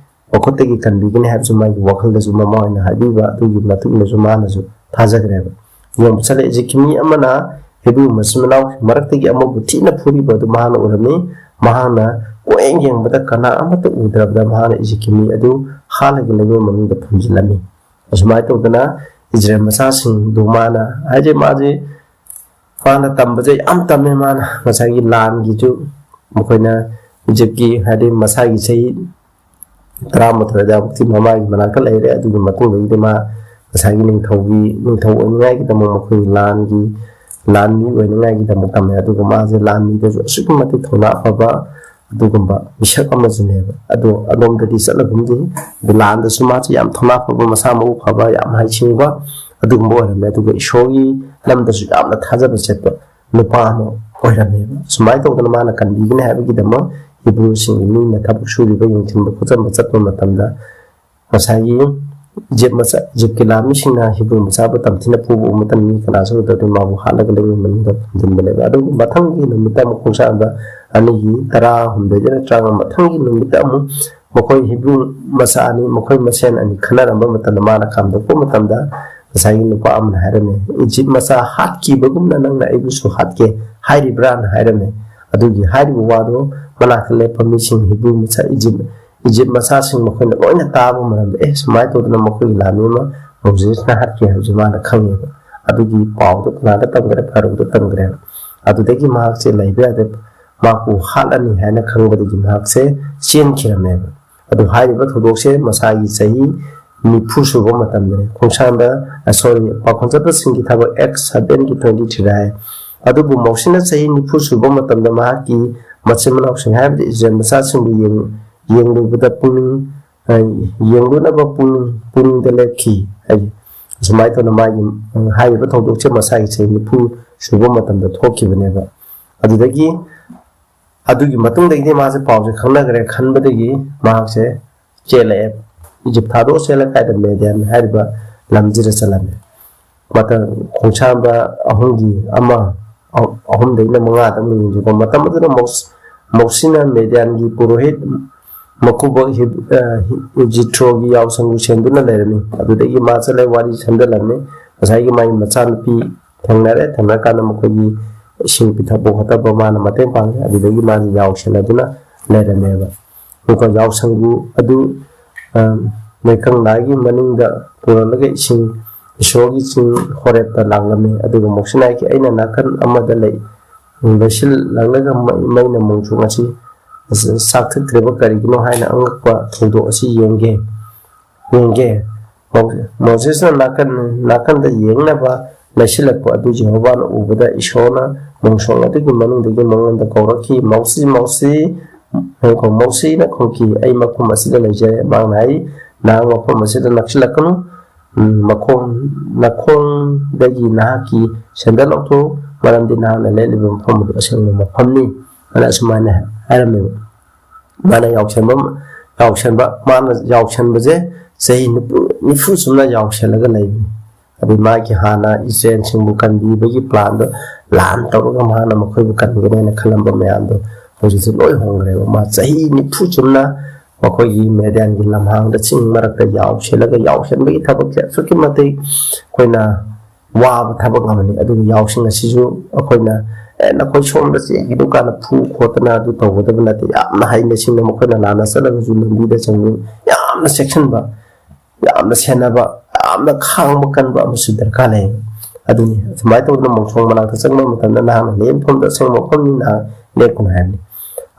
ꯃꯈꯨꯠꯇꯒꯤ ꯀꯟꯕꯤꯒꯅꯤ ꯍꯥꯏꯕꯁꯨ ꯃꯥꯒꯤ ꯋꯥꯈꯜꯗꯁꯨ ꯃꯃꯥ ꯍꯣꯏꯅ ꯍꯥꯏꯕꯤꯕ, ꯑꯗꯨꯒꯤ ꯃꯇꯨꯡ ꯏꯟꯅꯁꯨ ꯃꯥꯅꯁꯨ ꯊꯥꯖꯈ꯭ꯔꯦꯕ꯫ ꯌꯦꯡꯕ ꯆꯠꯂꯦ꯫ ꯏꯖꯤꯞꯀꯤ ꯃꯤ ꯑꯃꯅ ꯍꯤꯕ꯭ꯔꯨ ꯃꯆꯤꯟ ꯃꯅꯥꯎ ꯃꯔꯛꯇꯒꯤ ꯑꯃꯕꯨ ꯊꯤꯅ ꯐꯨꯔꯤꯕ ꯑꯗꯨ ꯃꯍꯥꯛꯅ ꯎꯔꯝꯃꯤ꯫ ꯃꯍꯥꯛꯅ ꯀꯣꯏꯌꯦꯡ ꯌꯦꯡꯕꯗ ꯀꯅꯥ ꯑꯃꯠꯇ ꯎꯗ꯭ꯔꯕꯗ ꯃꯍꯥꯛꯅ ꯏꯖꯤꯞꯀꯤ ꯃꯤ ꯑꯗꯨ ꯍꯥꯠꯂꯒ ꯂꯩꯕ ꯃꯅꯨꯡꯗ ꯐꯨꯝꯖꯤꯜꯂꯝꯃꯤ꯫ ꯑꯁꯨꯃꯥꯏꯅ ꯇꯧꯗꯅ ꯏꯖꯔꯦꯜ ꯃꯆꯥꯁꯤꯡꯗꯨ ꯃꯥꯅ, ꯍꯥꯏꯗꯤ ꯃꯥꯁꯦ, ꯃꯥꯅ ꯇꯝꯕꯁꯦ ꯌꯥꯝ ꯇꯝꯃꯦ꯫ ꯃꯥꯅ ꯉꯁꯥꯏꯒꯤ ꯂꯥꯟꯒꯤꯁꯨ, ꯃꯈꯣꯏꯅ ꯏꯖꯤꯞꯀꯤ, ꯍꯥꯏꯗꯤ ꯃꯁꯥꯒꯤ ꯆꯍꯤ ꯇꯔꯥꯃꯥꯊꯣꯏ ꯑꯗꯨꯋꯥꯏꯃꯨꯛꯇꯤ ꯃꯃꯥꯒꯤ ꯃꯅꯥꯛꯇ ꯂꯩꯔꯦ꯫ ꯑꯗꯨꯒꯤ ꯃꯇꯨꯡꯗꯒꯤꯗꯤ ꯃꯥ ꯉꯁꯥꯏꯒꯤ ꯅꯤꯡꯊꯧꯒꯤ, ꯅꯤꯡꯊꯧ ꯑꯣꯏꯅꯤꯡꯉꯥꯏꯒꯤꯗꯃꯛ ꯃꯈꯣꯏꯒꯤ ꯂꯥꯟꯒꯤ, ꯂꯥꯟꯃꯤ ꯑꯣꯏꯅꯤꯡꯉꯥꯏꯒꯤꯗꯃꯛ ꯇꯝꯃꯦ꯫ ꯑꯗꯨꯒ ꯃꯥꯁꯦ ꯂꯥꯟꯃꯤꯗꯁꯨ ꯑꯁꯨꯛꯀꯤ ꯃꯇꯤꯛ ꯊꯧꯅꯥ ꯐꯕ ꯑꯗꯨꯒꯨꯝꯕ ꯃꯤꯁꯛ ꯑꯃꯁꯨꯅꯦꯕ꯫ ꯑꯗꯣ ꯑꯗꯣꯝꯗꯗꯤ ꯆꯠꯂꯒꯨꯝꯁꯤ, ꯑꯗꯨ ꯂꯥꯟꯗꯁꯨ ꯃꯥꯁꯦ ꯌꯥꯝ ꯊꯧꯅꯥ ꯐꯕ, ꯃꯁꯥ ꯃꯎ ꯐꯕ, ꯌꯥꯝ ꯍꯩꯁꯤꯡꯕ ꯑꯗꯨꯒꯨꯝꯕ ꯑꯣꯏꯔꯝꯃꯦ꯫ ꯑꯗꯨꯒ ꯏꯁꯣꯔꯒꯤ ꯂꯝꯗꯁꯨ ꯌꯥꯝꯅ ꯊꯥꯖꯕ ꯆꯠꯄ ꯅꯨꯄꯥ ꯑꯃ ꯑꯣꯏꯔꯝꯃꯦꯕ꯫ ꯁꯨꯃꯥꯏꯅ ꯇꯧꯗꯅ ꯃꯥꯅ ꯀꯟꯕꯤꯒꯅꯤ ꯍꯥꯏꯕꯒꯤꯗꯃꯛ ꯍꯤꯕ꯭ꯔꯨꯁꯤꯡꯒꯤ ꯃꯤꯅ ꯊꯕꯛ ꯁꯨꯔꯤꯕ, ꯌꯦꯡꯁꯤꯟꯕ ꯈꯣꯠꯆꯟꯕ ꯆꯠꯄ ꯃꯇꯝꯗ ꯉꯁꯥꯏꯒꯤ ꯏꯖꯤꯞ ꯃꯆꯥ, ꯏꯖꯤꯞꯀꯤ ꯂꯥꯟꯃꯤꯁꯤꯡꯅ ꯍꯤꯕ꯭ꯔꯨ ꯃꯆꯥꯕꯨ ꯇꯝꯊꯤꯅ ꯐꯨꯕ ꯎꯕ ꯃꯇꯝꯗ ꯃꯤ ꯀꯅꯥꯁꯨ ꯎꯗꯕꯗꯨ ꯃꯥꯕꯨ ꯍꯥꯠꯂꯒ ꯂꯩꯕ ꯃꯅꯨꯡꯗ ꯐꯨꯝꯖꯤꯟꯕꯅꯦꯕ꯫ ꯑꯗꯨꯕꯨ ꯃꯊꯪꯒꯤ ꯅꯨꯃꯤꯠꯇ ꯑꯃꯨꯛ ꯈꯣꯡꯁꯥꯟꯕ ꯑꯅꯤꯒꯤ ꯇꯔꯥꯍꯨꯝꯗꯣꯏꯗꯅ ꯇꯔꯥꯃꯉꯥ, ꯃꯊꯪꯒꯤ ꯅꯨꯃꯤꯠꯇ ꯑꯃꯨꯛ ꯃꯈꯣꯏ ꯍꯤꯕ꯭ꯔꯨ ꯃꯆꯥ ꯑꯅꯤ, ꯃꯈꯣꯏ ꯃꯁꯦꯟ ꯑꯅꯤ ꯈꯟꯅꯔꯝꯕ ꯃꯇꯝꯗ ꯃꯥꯅ ꯈꯥꯝꯗꯣꯛꯄ ꯃꯇꯝꯗ ꯉꯁꯥꯏꯒꯤ ꯅꯨꯄꯥ ꯑꯃꯅ ꯍꯥꯏꯔꯝꯃꯦ, "ꯏꯖꯤꯞ ꯃꯆꯥ ꯍꯥꯠꯈꯤꯕꯒꯨꯝꯅ ꯅꯪꯅ ꯑꯩꯕꯨꯁꯨ ꯍꯥꯠꯀꯦ ꯍꯥꯏꯔꯤꯕ꯭ꯔꯥꯅ?" ꯍꯥꯏꯔꯝꯃꯦ꯫ ꯑꯗꯨꯒꯤ ꯍꯥꯏꯔꯤꯕ ꯋꯥꯗꯣ ꯃꯅꯥꯛꯇ ꯂꯦꯞꯄ ꯃꯤꯁꯤꯡ ꯍꯤꯕ꯭ꯔꯨ ꯃꯆꯥ ꯏꯖꯤꯞ, ꯏꯖꯤꯞ ꯃꯆꯥꯁꯤꯡ ꯃꯈꯣꯏꯅ ꯂꯣꯏꯅ ꯇꯥꯕ ꯃꯔꯝꯗ, "ꯑꯦ, ꯁꯨꯃꯥꯏꯅ ꯇꯧꯗꯅ ꯃꯈꯣꯏꯒꯤ ꯂꯥꯟꯃꯤ ꯑꯃ ꯃꯣꯖꯦꯁꯅ ꯍꯥꯠꯈꯤ" ꯍꯥꯏꯕꯁꯦ ꯃꯥꯅ ꯈꯪꯉꯦꯕ꯫ ꯑꯗꯨꯒꯤ ꯄꯥꯎꯗꯣ ꯀꯅꯥꯗ ꯇꯝꯈ꯭ꯔꯦ? ꯐꯔꯣꯗ ꯇꯝꯈ꯭ꯔꯦꯕ꯫ ꯑꯗꯨꯗꯒꯤ ꯃꯍꯥꯛꯁꯦ ꯂꯩꯕ ꯌꯥꯗꯦ, ꯃꯍꯥꯛꯄꯨ ꯍꯥꯠꯂꯅꯤ ꯍꯥꯏꯅ ꯈꯪꯕꯗꯒꯤ ꯃꯍꯥꯛꯁꯦ ꯆꯦꯟꯈꯤꯔꯝꯃꯦꯕ꯫ ꯑꯗꯨ ꯍꯥꯏꯔꯤꯕ ꯊꯧꯗꯣꯛꯁꯦ ꯃꯁꯥꯒꯤ ꯆꯍꯤ ꯅꯤꯐꯨ ꯁꯨꯕ ꯃꯇꯝꯗꯅꯤ꯫ ꯈꯣꯡꯁꯥꯟꯕ, ꯑ, sorry, ꯄꯥꯎꯈꯣꯟ ꯆꯠꯄꯁꯤꯡꯒꯤ ꯊꯕꯛ Acts seven ꯒꯤ twenty three ꯗ ꯍꯥꯏ꯫ ꯑꯗꯨꯕꯨ ꯃꯣꯁꯤꯅ ꯆꯍꯤ ꯅꯤꯐꯨ ꯁꯨꯕ ꯃꯇꯝꯗ ꯃꯍꯥꯛꯀꯤ ꯃꯆꯤꯟ ꯃꯅꯥꯎꯁꯤꯡ, ꯍꯥꯏꯕꯗꯤ ꯏꯖꯔꯦꯜ ꯃꯆꯥꯁꯤꯡꯕꯨ ꯌꯦꯡ-, ꯌꯦꯡꯂꯨꯕꯗ ꯄꯨꯛꯅꯤꯡ, ꯑ, ꯌꯦꯡꯂꯨꯅꯕ ꯄꯨꯛꯅꯤꯡ, ꯄꯨꯛꯅꯤꯡꯗ ꯂꯦꯞꯈꯤ ꯍꯥꯏ꯫ ꯑꯁꯨꯃꯥꯏꯅ ꯇꯧꯅ ꯃꯥꯒꯤ, ꯑ, ꯍꯥꯏꯔꯤꯕ ꯊꯧꯗꯣꯛꯁꯦ ꯃꯁꯥꯒꯤ ꯆꯍꯤ ꯅꯤꯐꯨ ꯁꯨꯕ ꯃꯇꯝꯗ ꯊꯣꯛꯈꯤꯕꯅꯦꯕ꯫ ꯑꯗꯨꯗꯒꯤ, ꯑꯗꯨꯒꯤ ꯃꯇꯨꯡꯗꯒꯤꯗꯤ ꯃꯥꯁꯦ ꯄꯥꯎꯁꯦ ꯈꯪꯅꯈ꯭ꯔꯦ ꯈꯟꯕꯗꯒꯤ ꯃꯍꯥꯛꯁꯦ ꯆꯦꯜꯂꯛꯑꯦ꯫ ꯏꯖꯤꯞ ꯊꯥꯗꯣꯛꯑ ꯆꯦꯜꯂ ꯀꯥꯏꯗ? ꯃꯦꯗꯤꯌꯥꯟ ꯍꯥꯏꯔꯤꯕ ꯂꯝꯁꯤꯗ ꯆꯠꯂꯝꯃꯦ꯫ ꯃꯇꯝ ꯈꯣꯡꯁꯥꯟꯕ ꯑꯍꯨꯝꯒꯤ ꯑꯃ, ꯑ-, ꯑꯍꯨꯝꯗꯒꯤꯅ ꯃꯉꯥꯗ ꯑꯃꯨꯛ ꯌꯦꯡꯁꯤꯀꯣ꯫ ꯃꯇꯝ ꯑꯗꯨꯗ ꯃꯣꯁ-, ꯃꯣꯁꯤꯅ ꯃꯦꯗꯤꯌꯥꯟꯒꯤ ꯄꯨꯔꯣꯍꯤꯠ ꯃꯀꯨꯕꯣꯛ ꯍꯤꯕ-, ꯑ, ꯍꯤ-, ꯖꯤꯊ꯭ꯔꯣꯒꯤ ꯌꯥꯎꯁꯪꯕꯨ ꯁꯦꯝꯗꯨꯅ ꯂꯩꯔꯝꯃꯤ꯫ ꯑꯗꯨꯗꯒꯤ ꯃꯥ ꯆꯠꯂꯦ, ꯋꯥꯔꯤ ꯁꯝꯖꯜꯂꯝꯃꯤ꯫ ꯉꯁꯥꯏꯒꯤ ꯃꯥꯒꯤ ꯃꯆꯥꯅꯨꯄꯤ ꯊꯦꯡꯅꯔꯦ꯫ ꯊꯦꯡꯅꯔꯀꯥꯟꯗ ꯃꯈꯣꯏꯒꯤ ꯏꯁꯤꯡ ꯄꯤꯊꯛꯄ ꯈꯣꯠꯇꯛꯄ ꯃꯥꯅ ꯃꯇꯦꯡ ꯄꯥꯡꯉꯦ꯫ ꯑꯗꯨꯗꯒꯤ ꯃꯥꯁꯦ ꯌꯥꯎꯁꯦꯟꯅꯗꯨꯅ ꯂꯩꯔꯝꯃꯦꯕ꯫ ꯑꯗꯨꯒ ꯌꯥꯎꯁꯪꯕꯨ ꯑꯗꯨ, ꯑ, ꯃꯩꯀꯪꯂꯥꯒꯤ ꯃꯅꯤꯡꯗ ꯄꯨꯔꯛꯂꯒ ꯏꯁꯤꯡ, ꯏꯁꯣꯔꯒꯤ ꯆꯤꯡ ꯍꯣꯔꯦꯞꯇ ꯂꯥꯛꯂꯝꯃꯤ꯫ ꯑꯗꯨꯒ ꯃꯣꯁꯤꯅꯥꯒꯤ ꯑꯩꯅ ꯅꯥꯀꯟ ꯑꯃꯗ ꯂꯩ, ꯂꯩꯁꯤꯜꯂꯛꯂꯒ ꯃꯩ-, ꯃꯩꯅ ꯃꯣꯡꯁꯣꯡ ꯑꯁꯤ ꯆꯥꯛꯊꯠꯈ꯭ꯔꯤꯕ ꯀꯔꯤꯒꯤꯅꯣ ꯍꯥꯏꯅ ꯑꯉꯛꯄ ꯊꯧꯗꯣꯛ ꯑꯁꯤ ꯌꯦꯡꯒꯦ, ꯌꯦꯡꯒꯦ꯫ ꯃꯣ-, ꯃꯣꯁꯦꯁꯅ ꯅꯥꯀꯟ, ꯅꯥꯀꯟꯗ ꯌꯦꯡꯅꯕ ꯂꯩꯁꯤꯜꯂꯛꯄ ꯑꯗꯨ ꯖꯦꯍꯣꯚꯥꯅ ꯎꯕꯗ ꯏꯁꯣꯔꯅ ꯃꯣꯡꯁꯣꯡ ꯑꯗꯨꯒꯤ ꯃꯅꯨꯡꯗꯒꯤ ꯃꯉꯣꯟꯗ ꯀꯧꯔꯛꯈꯤ, "ꯃꯧꯁꯤ, ꯃꯧꯁꯤ!" ꯃꯧꯁꯤꯅ ꯈꯨꯝꯈꯤ, "ꯑꯩ ꯃꯐꯝ ꯑꯁꯤꯗ ꯂꯩꯖꯔꯦ꯫" ꯃꯍꯥꯛꯅ ꯍꯥꯏ, "ꯅꯍꯥꯛ ꯃꯐꯝ ꯑꯁꯤꯗ ꯅꯛꯁꯤꯜꯂꯛꯀꯅꯨ꯫ ꯎꯝ, ꯃꯈꯣꯡ, ꯅꯈꯣꯡꯗꯒꯤ ꯅꯍꯥꯛꯀꯤ ꯁꯦꯟꯗꯜ ꯂꯧꯊꯣꯛꯎ, ꯃꯔꯝꯗꯤ ꯅꯍꯥꯛꯅ ꯂꯦꯞꯂꯤꯕ ꯃꯐꯝ ꯑꯗꯨ ꯑꯁꯦꯡꯕ ꯃꯐꯝꯅꯤ" ꯍꯥꯏꯅ ꯑꯁꯨꯃꯥꯏꯅ ꯍꯥꯏꯔꯝꯃꯦꯕ꯫ ꯃꯥꯅ ꯌꯥꯎꯁꯟꯕ, ꯌꯥꯎꯁꯟꯕ, ꯃꯥꯅ ꯌꯥꯎꯁꯟꯕꯁꯦ ꯆꯍꯤ ꯅꯤꯐꯨ, ꯅꯤꯐꯨ ꯆꯨꯝꯅ ꯌꯥꯎꯁꯜꯂꯒ ꯂꯩꯕꯅꯤ꯫ ꯑꯗꯩ ꯃꯥꯒꯤ ꯍꯥꯟꯅ ꯏꯆꯦꯜꯁꯤꯡꯕꯨ ꯀꯟꯕꯤꯕꯒꯤ ꯄ꯭ꯂꯥꯟꯗꯣ, ꯂꯥꯟ ꯇꯧꯔꯒ ꯃꯍꯥꯛꯅ ꯃꯈꯣꯏꯕꯨ ꯀꯟꯒꯅꯦꯅ ꯈꯜꯂꯝꯕ ꯃꯌꯥꯝꯗꯣ ꯍꯧꯖꯤꯛꯇꯤ ꯂꯣꯏ ꯍꯣꯡꯈ꯭ꯔꯦꯕ꯫ ꯃꯥ ꯆꯍꯤ ꯅꯤꯐꯨ ꯆꯨꯝꯅ ꯃꯈꯣꯏꯒꯤ ꯃꯦꯗꯤꯌꯥꯟꯒꯤ ꯂꯝꯍꯥꯡꯗ ꯆꯤꯡ ꯃꯔꯛꯇ ꯌꯥꯎꯁꯦꯜꯂꯒ, ꯌꯥꯎꯁꯦꯟꯕꯒꯤ ꯊꯕꯛꯁꯦ ꯑꯁꯨꯛꯀꯤ ꯃꯇꯤꯛ ꯑꯩꯈꯣꯏꯅ ꯋꯥꯕ ꯊꯕꯛ ꯑꯃꯅꯤ꯫ ꯑꯗꯨꯒ ꯌꯥꯎꯁꯤꯡ ꯑꯁꯤꯁꯨ ꯑꯩꯈꯣꯏꯅ, "ꯑꯦ, ꯅꯈꯣꯏ ꯁꯣꯝꯗ ꯆꯦꯟꯈꯤꯅꯨ" ꯀꯥꯏꯅ ꯐꯨ ꯈꯣꯠꯇꯅ ꯑꯗꯨ ꯇꯧꯒꯗꯕ ꯅꯠꯇꯦ꯫ ꯌꯥꯝꯅ ꯍꯩꯅ ꯁꯤꯡꯅ ꯃꯈꯣꯏꯅ ꯂꯥꯟꯅ ꯆꯠꯂꯒꯁꯨ ꯂꯝꯕꯤꯗ ꯆꯪꯕ ꯌꯥꯝꯅ ꯆꯦꯛꯁꯤꯟꯕ, ꯌꯥꯝꯅ ꯁꯦꯟꯅꯕ, ꯌꯥꯝꯅ ꯈꯥꯡꯕ ꯀꯟꯕ ꯑꯃꯁꯨ ꯗꯔꯀꯥꯔ ꯂꯩ꯫ ꯑꯗꯨꯅꯤ, ꯑꯁꯨꯃꯥꯏꯅ ꯇꯧꯗꯅ ꯃꯣꯡꯁꯣꯡ ꯃꯅꯥꯛꯇ ꯆꯪꯕ ꯃꯇꯝꯗ ꯅꯍꯥꯛꯅ ꯂꯦꯞꯐꯝꯗ ꯑꯁꯪꯕ ꯃꯐꯝꯅꯤ, ꯅꯍꯥꯛ ꯂꯦꯞꯀꯅꯨ ꯍꯥꯏꯕꯅꯤ꯫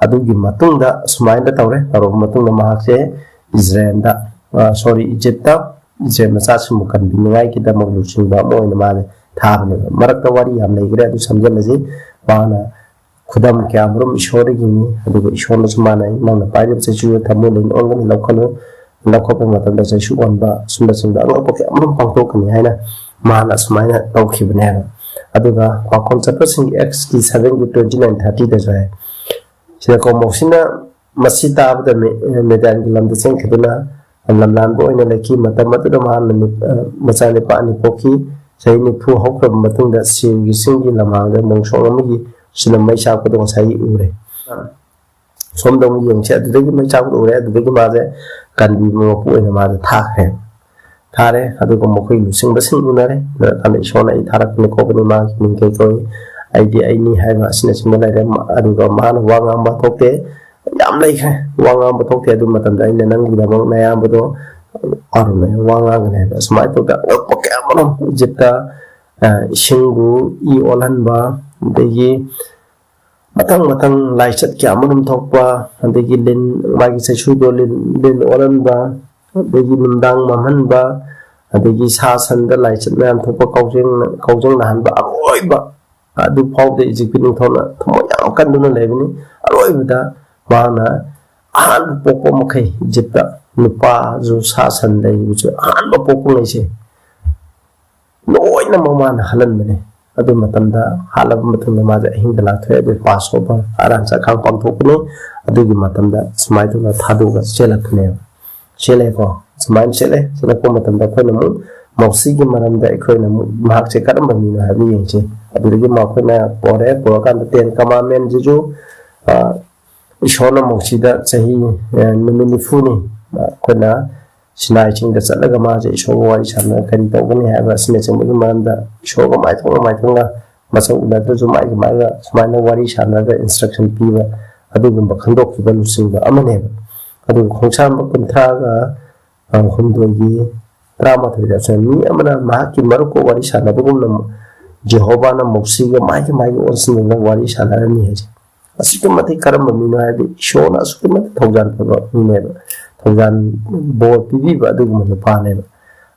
ꯑꯗꯨꯒꯤ ꯃꯇꯨꯡꯗ ꯑꯁꯨꯃꯥꯏꯅ ꯇꯧꯔꯦ꯫ ꯇꯧꯔꯕ ꯃꯇꯨꯡꯗ ꯃꯍꯥꯛꯁꯦ ꯏꯖꯔꯦꯜꯗ, ꯑ, ꯁꯣꯔꯤ, ꯏꯖꯤꯞꯇ ꯏꯖꯔꯦꯜ ꯃꯆꯥꯁꯤꯡꯕꯨ ꯀꯟꯕꯤꯅꯤꯡꯉꯥꯏꯒꯤꯗꯃꯛ ꯂꯨꯆꯤꯡꯕ ꯑꯃ ꯑꯣꯏꯅ ꯃꯥꯁꯦ ꯊꯥꯕꯅꯦꯕ꯫ ꯃꯔꯛꯇ ꯋꯥꯔꯤ ꯌꯥꯝ ꯂꯩꯈ꯭ꯔꯦ, ꯑꯗꯨ ꯁꯝꯖꯤꯜꯂꯁꯤ꯫ ꯃꯥꯅ ꯈꯨꯗꯝ ꯀꯌꯥꯃꯔꯨꯝ ꯏꯁꯣꯔꯗꯒꯤꯅꯤ, ꯑꯗꯨꯒ ꯏꯁꯣꯔꯅꯁꯨ ꯃꯥꯅ ꯅꯪꯅ ꯄꯥꯏꯔꯤꯕ ꯆꯩꯁꯨꯗ ꯊꯃꯣꯏ ꯂꯩꯅ ꯑꯣꯟꯒꯅꯤ, ꯂꯧꯈꯠꯂꯨ, ꯂꯧꯈꯠꯄ ꯃꯇꯝꯗ ꯆꯩꯁꯨ ꯑꯣꯟꯕ, ꯑꯁꯨꯝꯕꯁꯤꯡꯗꯣ ꯑꯉꯛꯄ ꯀꯌꯥꯃꯔꯨꯝ ꯄꯥꯡꯊꯣꯛꯀꯅꯤ ꯍꯥꯏꯅ ꯃꯥꯅ ꯑꯁꯨꯃꯥꯏꯅ ꯇꯧꯈꯤꯕꯅꯦ ꯍꯥꯏꯕ꯫ ꯑꯗꯨꯒ ꯄꯥꯎꯈꯣꯜ ꯆꯠꯄꯁꯤꯡꯒꯤ ꯑꯦꯛꯁꯀꯤ ꯁꯚꯦꯟꯒꯤ ꯇ꯭ꯋꯦꯟꯇꯤ ꯅꯥꯏꯟ ꯊꯥꯔꯇꯤꯗꯁꯨ ꯍꯥꯏ, ꯁꯤꯗ ꯀꯣꯃꯣꯛꯁꯤꯅ ꯃꯁꯤ ꯇꯥꯕꯗ ꯃꯦ-, ꯃꯦꯗꯤꯌꯥꯟꯒꯤ ꯂꯝꯗ ꯆꯦꯟꯈꯤꯗꯨꯅ ꯂꯝꯂꯥꯟꯕ ꯑꯣꯏꯅ ꯂꯩꯈꯤ꯫ ꯃꯇꯝ ꯑꯗꯨꯗ ꯃꯍꯥꯛꯅ ꯅꯨꯞ-, ꯑ, ꯃꯆꯥꯅꯨꯄꯥ ꯑꯅꯤ ꯄꯣꯛꯈꯤ꯫ ꯆꯍꯤ ꯅꯤꯐꯨ ꯍꯧꯈ꯭ꯔꯕ ꯃꯇꯨꯡꯗ ꯁꯤꯔꯒꯤ ꯆꯤꯡꯒꯤ ꯂꯝꯍꯥꯡꯗ ꯃꯣꯡꯁꯣꯡ ꯑꯃꯒꯤ ꯁꯤꯅ ꯃꯩ ꯆꯥꯛꯄꯗꯣ ꯉꯁꯥꯏ ꯎꯔꯦ꯫ ꯁꯣꯝꯗ ꯑꯃꯨꯛ ꯌꯦꯡꯁꯦ, ꯑꯗꯨꯗꯒꯤ ꯃꯩ ꯆꯥꯛꯄꯗꯣ ꯎꯔꯦ, ꯑꯗꯨꯗꯒꯤ ꯃꯥꯁꯦ ꯀꯟꯕꯤꯕ ꯃꯄꯨ ꯑꯣꯏꯅ ꯃꯥꯁꯦ ꯊꯥꯈ꯭ꯔꯦ꯫ ꯊꯥꯔꯦ꯫ ꯑꯗꯨꯒ ꯃꯈꯣꯏ ꯂꯨꯆꯤꯡꯕꯁꯤꯡ ꯎꯅꯔꯦ꯫ ꯎꯅꯔꯀꯥꯟꯗ ꯏꯁꯣꯔꯅ ꯑꯩ ꯊꯥꯔꯛꯄꯅꯤ ꯈꯣꯠꯄꯅꯤ, ꯃꯥꯒꯤ ꯃꯤꯡ ꯀꯩ ꯀꯧꯏ, ꯑꯩꯗꯤ ꯑꯩꯅꯤ ꯍꯥꯏꯕ ꯑꯁꯤꯅꯆꯤꯡꯕ ꯂꯩꯔꯦ꯫ ꯃ-, ꯑꯗꯨꯒ ꯃꯥꯅ ꯋꯥ ꯉꯥꯡꯕ ꯊꯣꯛꯇꯦ꯫ ꯌꯥꯝ ꯂꯩꯈ꯭ꯔꯦ, ꯋꯥ ꯉꯥꯡꯕ ꯊꯣꯛꯇꯦ꯫ ꯑꯗꯨ ꯃꯇꯝꯗ ꯑꯩꯅ ꯅꯪꯒꯤꯗꯃꯛ ꯅꯌꯥꯝꯕꯗꯣ ꯑꯥꯔꯣꯟꯅ ꯋꯥ ꯉꯥꯡꯒꯅꯤ ꯍꯥꯏꯕ꯫ ꯑꯁꯨꯃꯥꯏꯅ ꯇꯧꯗꯅ ꯑꯉꯛꯄ ꯀꯌꯥ ꯑꯃꯔꯣꯝ ꯏꯖꯤꯞꯇ, ꯑ, ꯏꯁꯤꯡꯕꯨ ꯏ ꯑꯣꯜꯍꯟꯕ, ꯑꯗꯒꯤ ꯃꯊꯪ ꯃꯊꯪ ꯂꯥꯏꯆꯠ ꯀꯌꯥ ꯑꯃꯔꯣꯝ ꯊꯣꯛꯄ, ꯑꯗꯒꯤ ꯂꯤꯟ, ꯃꯥꯒꯤ ꯆꯩꯁꯨꯗꯣ ꯂꯤꯟ, ꯂꯤꯟ ꯑꯣꯜꯍꯟꯕ, ꯑꯗꯒꯤ ꯅꯨꯡꯗꯥꯡ ꯃꯝꯍꯟꯕ, ꯑꯗꯒꯤ ꯁꯥ ꯁꯟꯗ ꯂꯥꯏꯆꯠ ꯃꯌꯥꯝ ꯊꯣꯛꯄ, ꯀꯥꯎꯖꯦꯡ, ꯀꯥꯎꯖꯦꯡ ꯅꯥꯍꯟꯕ, ꯑꯔꯣꯏꯕ ꯑꯗꯨ ꯐꯥꯎꯗ ꯏꯖꯤꯞꯀꯤ ꯅꯤꯡꯊꯧꯅ ꯊꯃꯣꯏ ꯌꯥꯝ ꯀꯟꯗꯨꯅ ꯂꯩꯕꯅꯤ꯫ ꯑꯔꯣꯏꯕꯗ ꯃꯥꯅ ꯑꯍꯥꯟꯕ ꯄꯣꯛꯄ ꯃꯈꯩ ꯏꯖꯤꯞꯇ ꯅꯨꯄꯥꯁꯨ ꯁꯥ ꯁꯟ ꯂꯩꯕꯁꯨ ꯑꯍꯥꯟꯕ ꯄꯣꯛꯄꯉꯩꯁꯦ ꯂꯣꯏꯅꯃꯛ ꯃꯥꯅ ꯍꯜꯍꯟꯕꯅꯤ꯫ ꯑꯗꯨ ꯃꯇꯝꯗ ꯍꯥꯠꯂꯕ ꯃꯇꯨꯡꯗ ꯃꯥꯁꯦ ꯑꯍꯤꯡꯗ ꯂꯥꯛꯊꯣꯛꯑꯦ꯫ ꯑꯗꯨ ꯄꯥꯁ ꯑꯣꯚꯔ, ꯑꯔꯥꯟ ꯆꯠꯈꯥꯡ ꯄꯥꯡꯊꯣꯛꯄꯅꯤ꯫ ꯑꯗꯨꯒꯤ ꯃꯇꯝꯗ ꯁꯨꯃꯥꯏꯅ ꯇꯧꯅ ꯊꯥꯗꯣꯛꯑꯒ ꯆꯦꯜꯂꯛꯄꯅꯦꯕ꯫ ꯆꯦꯜꯂꯦꯀꯣ꯫ ꯁꯨꯃꯥꯏꯅ ꯆꯦꯜꯂꯦ꯫ ꯆꯦꯜꯂꯛꯄ ꯃꯇꯝꯗ ꯑꯩꯈꯣꯏꯅ ꯑꯃꯨꯛ ꯃꯣꯁꯤꯒꯤ ꯃꯔꯝꯗ ꯑꯩꯈꯣꯏꯅ ꯑꯃꯨꯛ ꯃꯍꯥꯛꯁꯦ ꯀꯔꯝꯕ ꯃꯤꯅꯣ ꯍꯥꯏꯕꯗꯨ ꯌꯦꯡꯁꯤ꯫ ꯑꯗꯨꯗꯒꯤ ꯃꯈꯣꯏꯅ ꯄꯣꯔꯛꯑꯦ꯫ ꯄꯣꯔꯛꯑꯀꯥꯟꯗ ꯇꯦꯟ ꯀꯃꯥꯟꯃꯦꯟꯁꯤꯁꯨ, ꯑ, ꯏꯁꯣꯔꯅ ꯃꯣꯁꯤꯗ ꯆꯍꯤ, ꯑ, ꯅꯨꯃꯤꯠ ꯅꯤꯐꯨꯅꯤ, ꯑ, ꯑꯩꯈꯣꯏꯅ ꯁꯤꯅꯥꯏ ꯆꯤꯡꯗ ꯆꯠꯂꯒ ꯃꯥꯁꯦ ꯏꯁꯣꯔꯒ ꯋꯥꯔꯤ ꯁꯥꯟꯅꯔꯒ ꯀꯔꯤ ꯇꯧꯒꯅꯤ ꯍꯥꯏꯕ ꯑꯁꯤꯅꯆꯤꯡꯕꯒꯤ ꯃꯔꯝꯗ ꯏꯁꯣꯔꯒ ꯃꯥꯏꯊꯣꯡꯒ ꯃꯥꯏꯊꯣꯡꯒ ꯃꯁꯛ ꯎꯅꯗ꯭ꯔꯁꯨ ꯃꯥꯏꯒ ꯃꯥꯏꯒ ꯁꯨꯃꯥꯏꯅ ꯋꯥꯔꯤ ꯁꯥꯟꯅꯔꯒ instruction ꯄꯤꯕ ꯑꯗꯨꯒꯨꯝꯕ ꯈꯪꯗꯣꯛꯈꯤꯕ ꯂꯨꯆꯤꯡꯕ ꯑꯃꯅꯦꯕ꯫ ꯑꯗꯨꯒ ꯈꯣꯡꯁꯥꯟꯕ ꯀꯨꯟꯊ꯭ꯔꯥꯒ, ꯑ, ꯍꯨꯝꯗꯣꯏꯒꯤ ꯇꯔꯥꯃꯥꯊꯣꯏꯗ ꯑꯁꯨꯃꯥꯏꯅ ꯃꯤ ꯑꯃꯅ ꯃꯍꯥꯛꯀꯤ ꯃꯔꯨꯞꯀ ꯋꯥꯔꯤ ꯁꯥꯟꯅꯕꯒꯨꯝꯅ ꯖꯦꯍꯣꯚꯥꯅ ꯃꯣꯁꯤꯒ ꯃꯥꯏꯒ ꯃꯥꯏꯒ ꯑꯣꯟꯁꯤꯟꯅꯗꯨꯅ ꯋꯥꯔꯤ ꯁꯥꯟꯅꯔꯝꯃꯤ ꯍꯥꯏꯁꯦ꯫ ꯑꯁꯨꯛꯀꯤ ꯃꯇꯤꯛ ꯀꯔꯝꯕ ꯃꯤꯅꯣ ꯍꯥꯏꯔꯗꯤ ꯏꯁꯣꯔꯅ ꯑꯁꯨꯛꯀꯤ ꯃꯇꯤꯛ ꯊꯧꯖꯥꯜ ꯐꯕ ꯃꯤꯅꯦꯕ, ꯊꯧꯖꯥꯜ ꯕꯣꯔ ꯄꯤꯕꯤꯕ ꯑꯗꯨꯒꯨꯝꯕ ꯅꯨꯄꯥꯅꯦꯕ꯫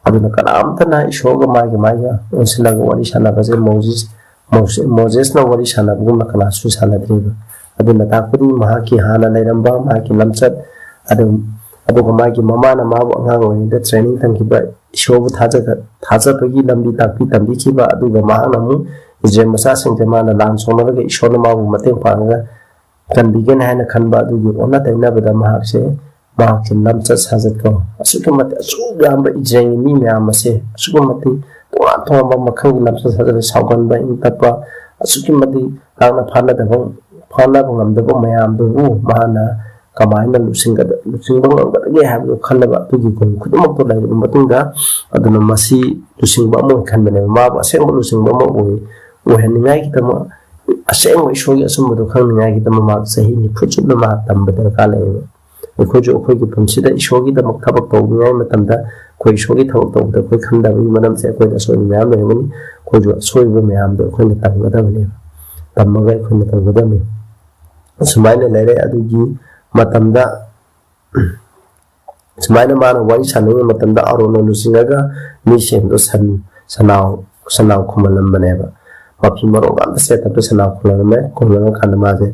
ꯑꯗꯨꯅ ꯀꯅꯥꯝꯇꯅ ꯏꯁꯣꯔꯒ ꯃꯥꯏꯒ ꯃꯥꯏꯒ ꯑꯣꯟꯁꯤꯜꯂꯒ ꯋꯥꯔꯤ ꯁꯥꯟꯅꯕꯁꯦ ꯃꯣꯖꯦꯁ, ꯃꯣꯁꯦ-, ꯃꯣꯖꯦꯁꯅ ꯋꯥꯔꯤ ꯁꯥꯟꯅꯕꯒꯨꯝꯅ ꯀꯅꯥꯁꯨ ꯁꯥꯟꯅꯗ꯭ꯔꯤꯕ꯫ ꯑꯗꯨꯅ ꯇꯥꯛꯄꯗꯤ ꯃꯍꯥꯛꯀꯤ ꯍꯥꯟꯅ ꯂꯩꯔꯝꯕ ꯃꯍꯥꯛꯀꯤ ꯂꯝꯆꯠ, ꯑꯗꯨ, ꯑꯗꯨꯒ ꯃꯥꯒꯤ ꯃꯃꯥꯅ ꯃꯥꯕꯨ ꯑꯉꯥꯡ ꯑꯣꯏꯔꯤꯉꯩꯗ training ꯇꯝꯈꯤꯕ, ꯏꯁꯣꯔꯕꯨ ꯊꯥꯖ-, ꯊꯥꯖꯕꯒꯤ ꯂꯝꯕꯤ ꯇꯥꯛꯄꯤ ꯇꯝꯕꯤꯈꯤꯕ, ꯑꯗꯨꯒ ꯃꯍꯥꯛꯅ ꯑꯃꯨꯛ ꯏꯁꯔꯥꯌꯦꯜ ꯃꯆꯥꯁꯤꯡꯁꯦ ꯃꯥꯅ ꯂꯥꯟ ꯁꯣꯛꯅꯔꯒ ꯏꯁꯣꯔꯅ ꯃꯥꯕꯨ ꯃꯇꯦꯡ ꯄꯥꯡꯉꯒ ꯀꯟꯕꯤꯒꯅꯤ ꯍꯥꯏꯅ ꯈꯟꯕ ꯑꯗꯨꯒꯤ ꯑꯣꯟꯅ ꯇꯩꯅꯕꯗ ꯃꯍꯥꯛꯁꯦ, ꯃꯍꯥꯛꯀꯤ ꯂꯝꯆꯠ ꯁꯥꯖꯠꯀꯣ, ꯑꯁꯨꯛꯀꯤ ꯃꯇꯤꯛ ꯑꯁꯨꯛ ꯌꯥꯝꯕ ꯏꯁꯔꯥꯌꯦꯜꯒꯤ ꯃꯤ ꯃꯌꯥꯝ ꯑꯁꯦ ꯑꯁꯨꯛꯀꯤ ꯃꯇꯤꯛ ꯇꯣꯉꯥꯟ ꯇꯣꯉꯥꯟꯕ ꯃꯈꯜꯒꯤ ꯂꯝꯆꯠ ꯁꯥꯖꯠ, ꯁꯥꯎꯒꯟꯕ, ꯏꯪ ꯇꯞꯄ, ꯑꯁꯨꯛꯀꯤ ꯃꯇꯤꯛ ꯉꯥꯛꯅ ꯐꯥꯅꯗꯕ, ꯐꯥꯅꯕ ꯉꯝꯗꯕ ꯃꯌꯥꯝꯗꯨꯕꯨ ꯃꯍꯥꯛꯅ ꯀꯃꯥꯏꯅ ꯂꯨꯆꯤꯡꯒꯗ-, ꯂꯨꯆꯤꯡꯕ ꯉꯝꯒꯗꯒꯦ ꯍꯥꯏꯕꯗꯨ ꯈꯜꯂꯕ, ꯑꯗꯨꯒꯤ ꯒꯨꯟ ꯈꯨꯗꯤꯡꯃꯛꯇꯨ ꯂꯩꯔꯕ ꯃꯇꯨꯡꯗ, ꯑꯗꯨꯅ ꯃꯁꯤ ꯂꯨꯆꯤꯡꯕ ꯑꯃ ꯑꯣꯏꯅ ꯈꯟꯕꯅꯦꯕ꯫ ꯃꯥꯕꯨ ꯑꯁꯦꯡꯕ ꯂꯨꯆꯤꯡꯕ ꯑꯃ ꯑꯣꯏ-, ꯑꯣꯏꯍꯟꯅꯤꯡꯉꯥꯏꯒꯤꯗꯃꯛ, ꯑꯁꯦꯡꯕ ꯏꯁꯣꯔꯒꯤ ꯑꯆꯨꯝꯕꯗꯨ ꯈꯪꯅꯤꯡꯉꯥꯏꯒꯤꯗꯃꯛ ꯃꯍꯥꯛ ꯆꯍꯤ ꯅꯤꯐꯨ ꯆꯨꯞꯅ ꯃꯍꯥꯛ ꯇꯝꯕ ꯗꯔꯀꯥꯔ ꯂꯩꯌꯦꯕ꯫ ꯑꯩꯈꯣꯏꯁꯨ ꯑꯩꯈꯣꯏꯒꯤ ꯄꯨꯟꯁꯤꯗ ꯏꯁꯣꯔꯒꯤꯗꯃꯛ ꯊꯕꯛ ꯇꯧꯅꯤꯡꯉꯥꯏ ꯃꯇꯝꯗ, ꯑꯩꯈꯣꯏ ꯏꯁꯣꯔꯒꯤ ꯊꯕꯛ ꯇꯧꯕꯗ ꯑꯩꯈꯣꯏ ꯈꯟꯗꯕꯒꯤ ꯃꯔꯝꯁꯦ ꯑꯩꯈꯣꯏꯗ ꯑꯁꯣꯏꯕ ꯃꯌꯥꯝ ꯂꯩꯔꯝꯒꯅꯤ꯫ ꯑꯩꯈꯣꯏꯁꯨ ꯑꯁꯣꯏꯕ ꯃꯌꯥꯝꯗꯣ ꯑꯩꯈꯣꯏꯅ ꯇꯝꯒꯗꯕꯅꯦꯕ, ꯇꯝꯃꯒ ꯑꯩꯈꯣꯏꯅ ꯇꯧꯒꯗꯕꯅꯤ꯫ ꯑꯁꯨꯃꯥꯏꯅ ꯂꯩꯔꯦ꯫ ꯑꯗꯨꯒꯤ ꯃꯇꯝꯗ ꯁꯨꯃꯥꯏꯅ ꯃꯥꯅ ꯋꯥꯔꯤ ꯁꯥꯟꯅꯔꯤꯉꯩ ꯃꯇꯝꯗ ꯑꯥꯔꯣꯟꯅ ꯂꯨꯆꯤꯡꯉꯒ ꯃꯤꯁꯤꯡꯗꯣ ꯁꯟ, ꯁꯅꯥꯎ, ꯁꯅꯥꯎ ꯈꯨꯝꯍꯜꯂꯝꯕꯅꯦꯕ꯫ ꯃꯐꯤ ꯃꯔꯣꯡ ꯑꯝꯇ ꯁꯦꯠꯇꯕ ꯁꯅꯥꯎ ꯈꯨꯝꯍꯜꯂꯝꯃꯦ꯫ ꯈꯨꯝꯍꯜꯂꯝꯃ ꯀꯥꯟꯗ ꯃꯥꯁꯦ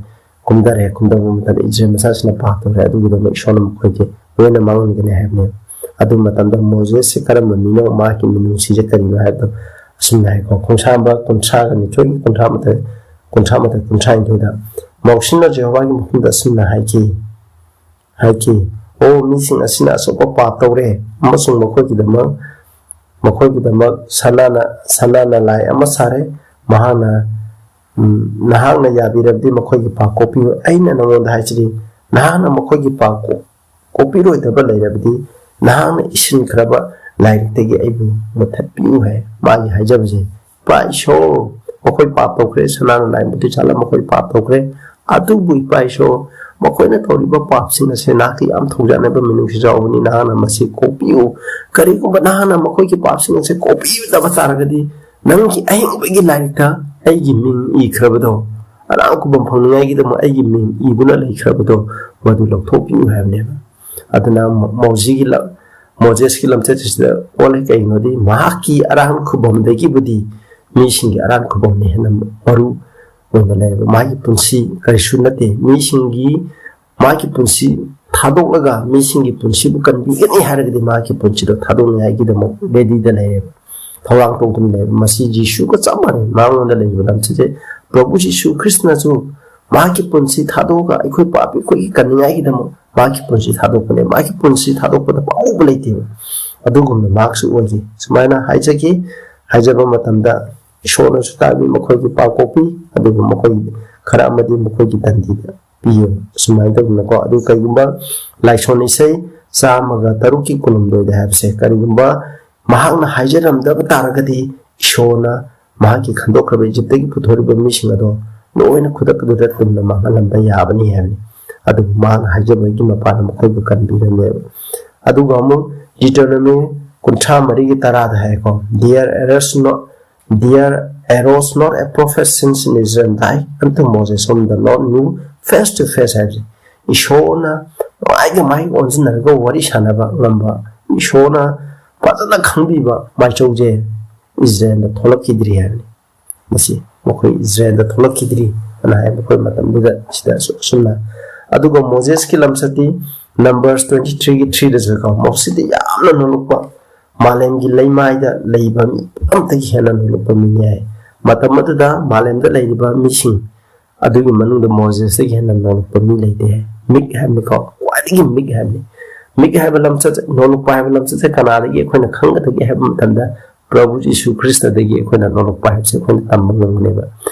ꯀꯨꯝꯊꯔꯦ꯫ ꯀꯨꯝꯊꯕ ꯃꯇꯝꯗ ꯏꯁꯔꯥꯌꯦꯜ ꯃꯆꯥꯁꯤꯡꯅ ꯄꯥꯞ ꯇꯧꯔꯦ꯫ ꯑꯗꯨꯒꯤꯗꯃꯛ ꯏꯁꯣꯔꯅ ꯃꯈꯣꯏꯁꯦ ꯂꯣꯏꯅ ꯃꯥꯡꯍꯟꯒꯅꯤ ꯍꯥꯏꯕꯅꯦꯕ꯫ ꯑꯗꯨ ꯃꯇꯝꯗ ꯃꯣꯖꯦꯁꯁꯦ ꯀꯔꯝꯕ ꯃꯤꯅꯣ, ꯃꯍꯥꯛꯀꯤ ꯃꯤꯅꯨꯡꯁꯤꯁꯦ ꯀꯔꯤꯅꯣ ꯍꯥꯏꯕꯗꯣ ꯑꯁꯨꯝꯅ ꯍꯥꯏꯀꯣ, ꯈꯣꯡꯁꯥꯡꯕ ꯀꯨꯟꯊ꯭ꯔꯥꯒ ꯅꯤꯊꯣꯏꯒꯤ ꯀꯨꯟꯊ꯭ꯔꯥ ꯃꯥꯊꯣꯏ, ꯀꯨꯟꯊ꯭ꯔꯥ ꯃꯥꯊꯣꯏ, ꯀꯨꯟꯊ꯭ꯔꯥ ꯅꯤꯊꯣꯏꯗ ꯃꯣꯛꯁꯤꯅ ꯖꯦꯍꯣꯚꯥꯒꯤ ꯃꯐꯝꯗ ꯑꯁꯨꯝꯅ ꯍꯥꯏꯈꯤ, ꯍꯥꯏꯈꯤ, "ꯑꯣ, ꯃꯤꯁꯤꯡ ꯑꯁꯤꯅ ꯑꯆꯧꯕ ꯄꯥꯞ ꯇꯧꯔꯦ ꯑꯃꯁꯨꯡ ꯃꯈꯣꯏꯒꯤꯗꯃꯛ, ꯃꯈꯣꯏꯒꯤꯗꯃꯛ ꯁꯅꯥꯅ, ꯁꯅꯥꯅ ꯂꯥꯏ ꯑꯃ ꯁꯥꯔꯦ꯫ ꯃꯍꯥꯛꯅ, ꯎꯝ, ꯅꯍꯥꯛꯅ ꯌꯥꯕꯤꯔꯕꯗꯤ ꯃꯈꯣꯏꯒꯤ ꯄꯥꯞ ꯀꯣꯛꯄꯤꯌꯨ꯫ ꯑꯩꯅ ꯅꯉꯣꯟꯗ ꯍꯥꯏꯖꯔꯤ, ꯅꯍꯥꯛꯅ ꯃꯈꯣꯏꯒꯤ ꯄꯥꯞ ꯀꯣꯛ-, ꯀꯣꯛꯄꯤꯔꯣꯏꯗꯕ ꯂꯩꯔꯕꯗꯤ ꯅꯍꯥꯛꯅ ꯏꯁꯤꯟꯈ꯭ꯔꯕ ꯂꯥꯏꯔꯤꯛꯇꯒꯤ ꯑꯩꯕꯨ ꯃꯨꯠꯊꯠꯄꯤꯌꯨ" ꯍꯥꯏ꯫ ꯃꯥꯒꯤ ꯍꯥꯏꯖꯕꯁꯦ, "ꯏꯄꯥ ꯏꯁꯣꯔ, ꯃꯈꯣꯏ ꯄꯥꯞ ꯇꯧꯈ꯭ꯔꯦ, ꯁꯅꯥꯅ ꯂꯥꯏ ꯃꯇꯨ ꯆꯥꯜꯂ ꯃꯈꯣꯏ ꯄꯥꯞ ꯇꯧꯈ꯭ꯔꯦ꯫ ꯑꯗꯨꯕꯨ ꯏꯄꯥ ꯏꯁꯣꯔ, ꯃꯈꯣꯏꯅ ꯇꯧꯔꯤꯕ ꯄꯥꯞꯁꯤꯡ ꯑꯁꯦ ꯅꯍꯥꯛꯀꯤ ꯌꯥꯝ ꯊꯧꯖꯥꯟꯅꯕ ꯃꯤꯅꯨꯡꯁꯤ ꯆꯥꯎꯕꯅꯤ, ꯅꯍꯥꯛꯅ ꯃꯁꯤ ꯀꯣꯛꯄꯤꯌꯨ꯫ ꯀꯔꯤꯒꯨꯝꯕ ꯅꯍꯥꯛꯅ ꯃꯈꯣꯏꯒꯤ ꯄꯥꯞꯁꯤꯡ ꯑꯁꯦ ꯀꯣꯛꯄꯤꯗꯕ ꯇꯥꯔꯒꯗꯤ, ꯅꯪꯒꯤ ꯑꯍꯤꯡꯕꯒꯤ ꯂꯥꯏꯔꯤꯛꯇ ꯑꯩꯒꯤ ꯃꯤꯡ ꯏꯈ꯭ꯔꯕꯗꯣ, ꯑꯔꯥꯝ ꯈꯨꯕꯝ ꯐꯪꯅꯤꯡꯉꯥꯏꯒꯤꯗꯃꯛ ꯑꯩꯒꯤ ꯃꯤꯡ ꯏꯗꯨꯅ ꯂꯩꯈ꯭ꯔꯕꯗꯣ, ꯃꯗꯨ ꯂꯧꯊꯣꯛꯄꯤꯌꯨ" ꯍꯥꯏꯕꯅꯦꯕ꯫ ꯑꯗꯨꯅ ꯃꯣ-, ꯃꯣꯖꯤꯒꯤ ꯂ-, ꯃꯣꯖꯦꯁꯀꯤ ꯂꯝꯆꯠ ꯑꯁꯤꯗ ꯑꯣꯜꯂꯦ꯫ ꯀꯩꯒꯤꯅꯣꯗꯤ ꯃꯍꯥꯛꯀꯤ ꯑꯔꯥꯝ ꯈꯨꯕꯝꯗꯒꯤꯕꯨꯗꯤ ꯃꯤꯁꯤꯡꯒꯤ ꯑꯔꯥꯝ ꯈꯨꯕꯝꯅ ꯍꯦꯟꯅ ꯃꯔꯨ ꯑꯣꯏꯅ ꯂꯩꯌꯦꯕ꯫ ꯃꯥꯒꯤ ꯄꯨꯟꯁꯤ ꯀꯔꯤꯁꯨ ꯅꯠꯇꯦ꯫ ꯃꯤꯁꯤꯡꯒꯤ, ꯃꯥꯒꯤ ꯄꯨꯟꯁꯤ ꯊꯥꯗꯣꯛꯂꯒ ꯃꯤꯁꯤꯡꯒꯤ ꯄꯨꯟꯁꯤꯕꯨ ꯀꯟꯕꯤꯒꯅꯤ ꯍꯥꯏꯔꯒꯗꯤ ꯃꯥꯒꯤ ꯄꯨꯟꯁꯤꯗꯣ ꯊꯥꯗꯣꯛꯅꯤꯡꯉꯥꯏꯒꯤꯗꯃꯛ ꯔꯦꯗꯤꯗ ꯂꯩꯌꯦꯕ, ꯊꯧꯔꯥꯡ ꯇꯧꯗꯨꯅ ꯂꯩꯌꯦꯕ꯫ ꯃꯁꯤ ꯖꯤꯁꯨꯒ ꯆꯞ ꯃꯥꯟꯅꯩ꯫ ꯃꯉꯣꯟꯗ ꯂꯩꯔꯤꯕ ꯂꯝꯆꯠꯁꯦ ꯄ꯭ꯔꯚꯨ ꯖꯤꯁꯨ ꯈ꯭ꯔꯤꯁꯇꯅꯁꯨ ꯃꯥꯒꯤ ꯄꯨꯟꯁꯤ ꯊꯥꯗꯣꯛꯑꯒ ꯑꯩꯈꯣꯏ ꯄꯥꯄꯤ ꯑꯩꯈꯣꯏꯒꯤ ꯀꯟꯅꯤꯡꯉꯥꯏꯒꯤꯗꯃꯛ ꯃꯥꯒꯤ ꯄꯨꯟꯁꯤ ꯊꯥꯗꯣꯛꯄꯅꯦ꯫ ꯃꯥꯒꯤ ꯄꯨꯟꯁꯤ ꯊꯥꯗꯣꯛꯄꯗ ꯄꯥꯎꯕ ꯂꯩꯇꯦꯕ꯫ ꯑꯗꯨꯒꯨꯝꯅ ꯃꯍꯥꯛꯁꯨ ꯑꯣꯏꯈꯤ꯫ ꯁꯨꯃꯥꯏꯅ ꯍꯥꯏꯖꯈꯤ꯫ ꯍꯥꯏꯖꯕ ꯃꯇꯝꯗ ꯏꯁꯣꯔꯅꯁꯨ ꯇꯥꯕꯤ, ꯃꯈꯣꯏꯒꯤ ꯄꯥꯞ ꯀꯣꯛꯄꯤ, ꯑꯗꯨꯕꯨ ꯃꯈꯣꯏ ꯈꯔ ꯑꯃꯗꯤ ꯃꯈꯣꯏꯒꯤ ꯇꯟꯗꯤꯗ ꯄꯤꯌꯨ꯫ ꯁꯨꯃꯥꯏꯅ ꯇꯧꯗꯅꯀꯣ꯫ ꯑꯗꯨ ꯀꯩꯒꯨꯝꯕ ꯂꯥꯏꯁꯣꯟ ꯏꯁꯩ ꯆꯥꯝꯃꯒ ꯇꯔꯨꯛꯀꯤ ꯀꯨꯟꯍꯨꯝꯗꯣꯏꯗ ꯍꯥꯏꯕꯁꯦ, ꯀꯔꯤꯒꯨꯝꯕ ꯃꯍꯥꯛꯅ ꯍꯥꯏꯖꯔꯝꯗꯕ ꯇꯥꯔꯒꯗꯤ, ꯏꯁꯣꯔꯅ ꯃꯍꯥꯛꯀꯤ ꯈꯟꯗꯣꯛꯈ꯭ꯔꯕ ꯏꯖꯤꯞꯇꯒꯤ ꯄꯨꯊꯣꯔꯛꯄ ꯃꯤꯁꯤꯡ ꯑꯗꯣ ꯂꯣꯏꯅ ꯈꯨꯗꯛ ꯑꯗꯨꯗ ꯇꯨꯝꯅ ꯃꯥꯡꯍꯜꯂꯝꯕ ꯌꯥꯕꯅꯤ ꯍꯥꯏꯕꯅꯤ꯫ ꯑꯗꯨꯕꯨ ꯃꯍꯥꯛꯅ ꯍꯥꯏꯖꯕꯒꯤ ꯃꯄꯥꯟꯅ ꯃꯈꯣꯏꯕꯨ ꯀꯟꯕꯤꯔꯝꯃꯦꯕ꯫ ꯑꯗꯨꯒ ꯑꯃꯨꯛ Deuteronomy ꯀꯨꯟꯊ꯭ꯔꯥ ꯃꯔꯤꯒꯤ ꯇꯔꯥꯗ ꯍꯥꯏꯀꯣ, "There arose not, there arose not a prophet since in Israel died unto Moses, whom the Lord knew face to face" ꯍꯥꯏꯕꯁꯦ, ꯏꯁꯣꯔꯅ ꯃꯥꯏꯒ ꯃꯥꯏꯒ ꯑꯣꯟꯁꯤꯟꯅꯔꯒ ꯋꯥꯔꯤ ꯁꯥꯟꯅꯕ ꯉꯝꯕ, ꯏꯁꯣꯔꯅ ꯐꯖꯅ ꯈꯪꯕꯤꯕ ꯃꯥꯏꯆꯧꯁꯦ ꯏꯖꯔꯦꯜꯗ ꯊꯣꯛꯂꯛꯈꯤꯗ꯭ꯔꯤ ꯍꯥꯏꯕꯅꯤ꯫ ꯃꯁꯤ ꯃꯈꯣꯏ ꯏꯖꯔꯦꯜꯗ ꯊꯣꯛꯂꯛꯈꯤꯗ꯭ꯔꯤ ꯑꯅ ꯍꯥꯏ, ꯃꯈꯣꯏ ꯃꯇꯝꯗꯨꯗ ꯁꯤꯗ ꯑꯁꯨ-, ꯑꯁꯨꯝꯅ꯫ ꯑꯗꯨꯒ ꯃꯣꯖꯦꯁꯀꯤ ꯂꯝꯆꯠꯇꯤ ꯅꯝꯕꯔꯁ ꯇ꯭ꯋꯦꯟꯇꯤ ꯊ꯭ꯔꯤꯒꯤ ꯊ꯭ꯔꯤꯗꯁꯨ ꯀꯣ, ꯃꯁꯤꯗꯤ ꯌꯥꯝꯅ ꯅꯣꯂꯨꯛꯄ, ꯃꯥꯂꯦꯝꯒꯤ ꯂꯩꯃꯥꯏꯗ ꯂꯩꯕ ꯃꯤ ꯄꯨꯝꯅꯃꯛꯇꯒꯤ ꯍꯦꯟꯅ ꯅꯣꯂꯨꯛꯄ ꯃꯤꯅꯤ ꯍꯥꯏ꯫ ꯃꯇꯝ ꯑꯗꯨꯗ ꯃꯥꯂꯦꯝꯗ ꯂꯩꯔꯤꯕ ꯃꯤꯁꯤꯡ ꯑꯗꯨꯒꯤ ꯃꯅꯨꯡꯗ ꯃꯣꯖꯦꯁꯇꯒꯤ ꯍꯦꯟꯅ ꯅꯣꯂꯨꯛꯄ ꯃꯤ ꯂꯩꯇꯦ ꯍꯥꯏ꯫ ꯃꯤꯛ ꯍꯥꯏꯕꯅꯤꯀꯣ, ꯈ꯭ꯋꯥꯏꯗꯒꯤ ꯃꯤꯛ ꯍꯥꯏꯕꯅꯤ꯫ ꯃꯤꯛ ꯍꯥꯏꯕ ꯂꯝꯆꯠ, ꯅꯣꯂꯨꯛꯄ ꯍꯥꯏꯕ ꯂꯝꯆꯠꯁꯦ ꯀꯅꯥꯗꯒꯤ ꯑꯩꯈꯣꯏꯅ ꯈꯪꯒꯗꯒꯦ ꯍꯥꯏꯕ ꯃꯇꯝꯗ, ꯄ꯭ꯔꯚꯨ ꯖꯤꯁꯨ ꯈ꯭ꯔꯤꯁꯇꯗꯒꯤ ꯑꯩꯈꯣꯏꯅ ꯅꯣꯂꯨꯛꯄ ꯍꯥꯏꯕꯁꯦ ꯑꯩꯈꯣꯏꯅ ꯇꯝꯕ ꯉꯝꯒꯅꯦꯕ꯫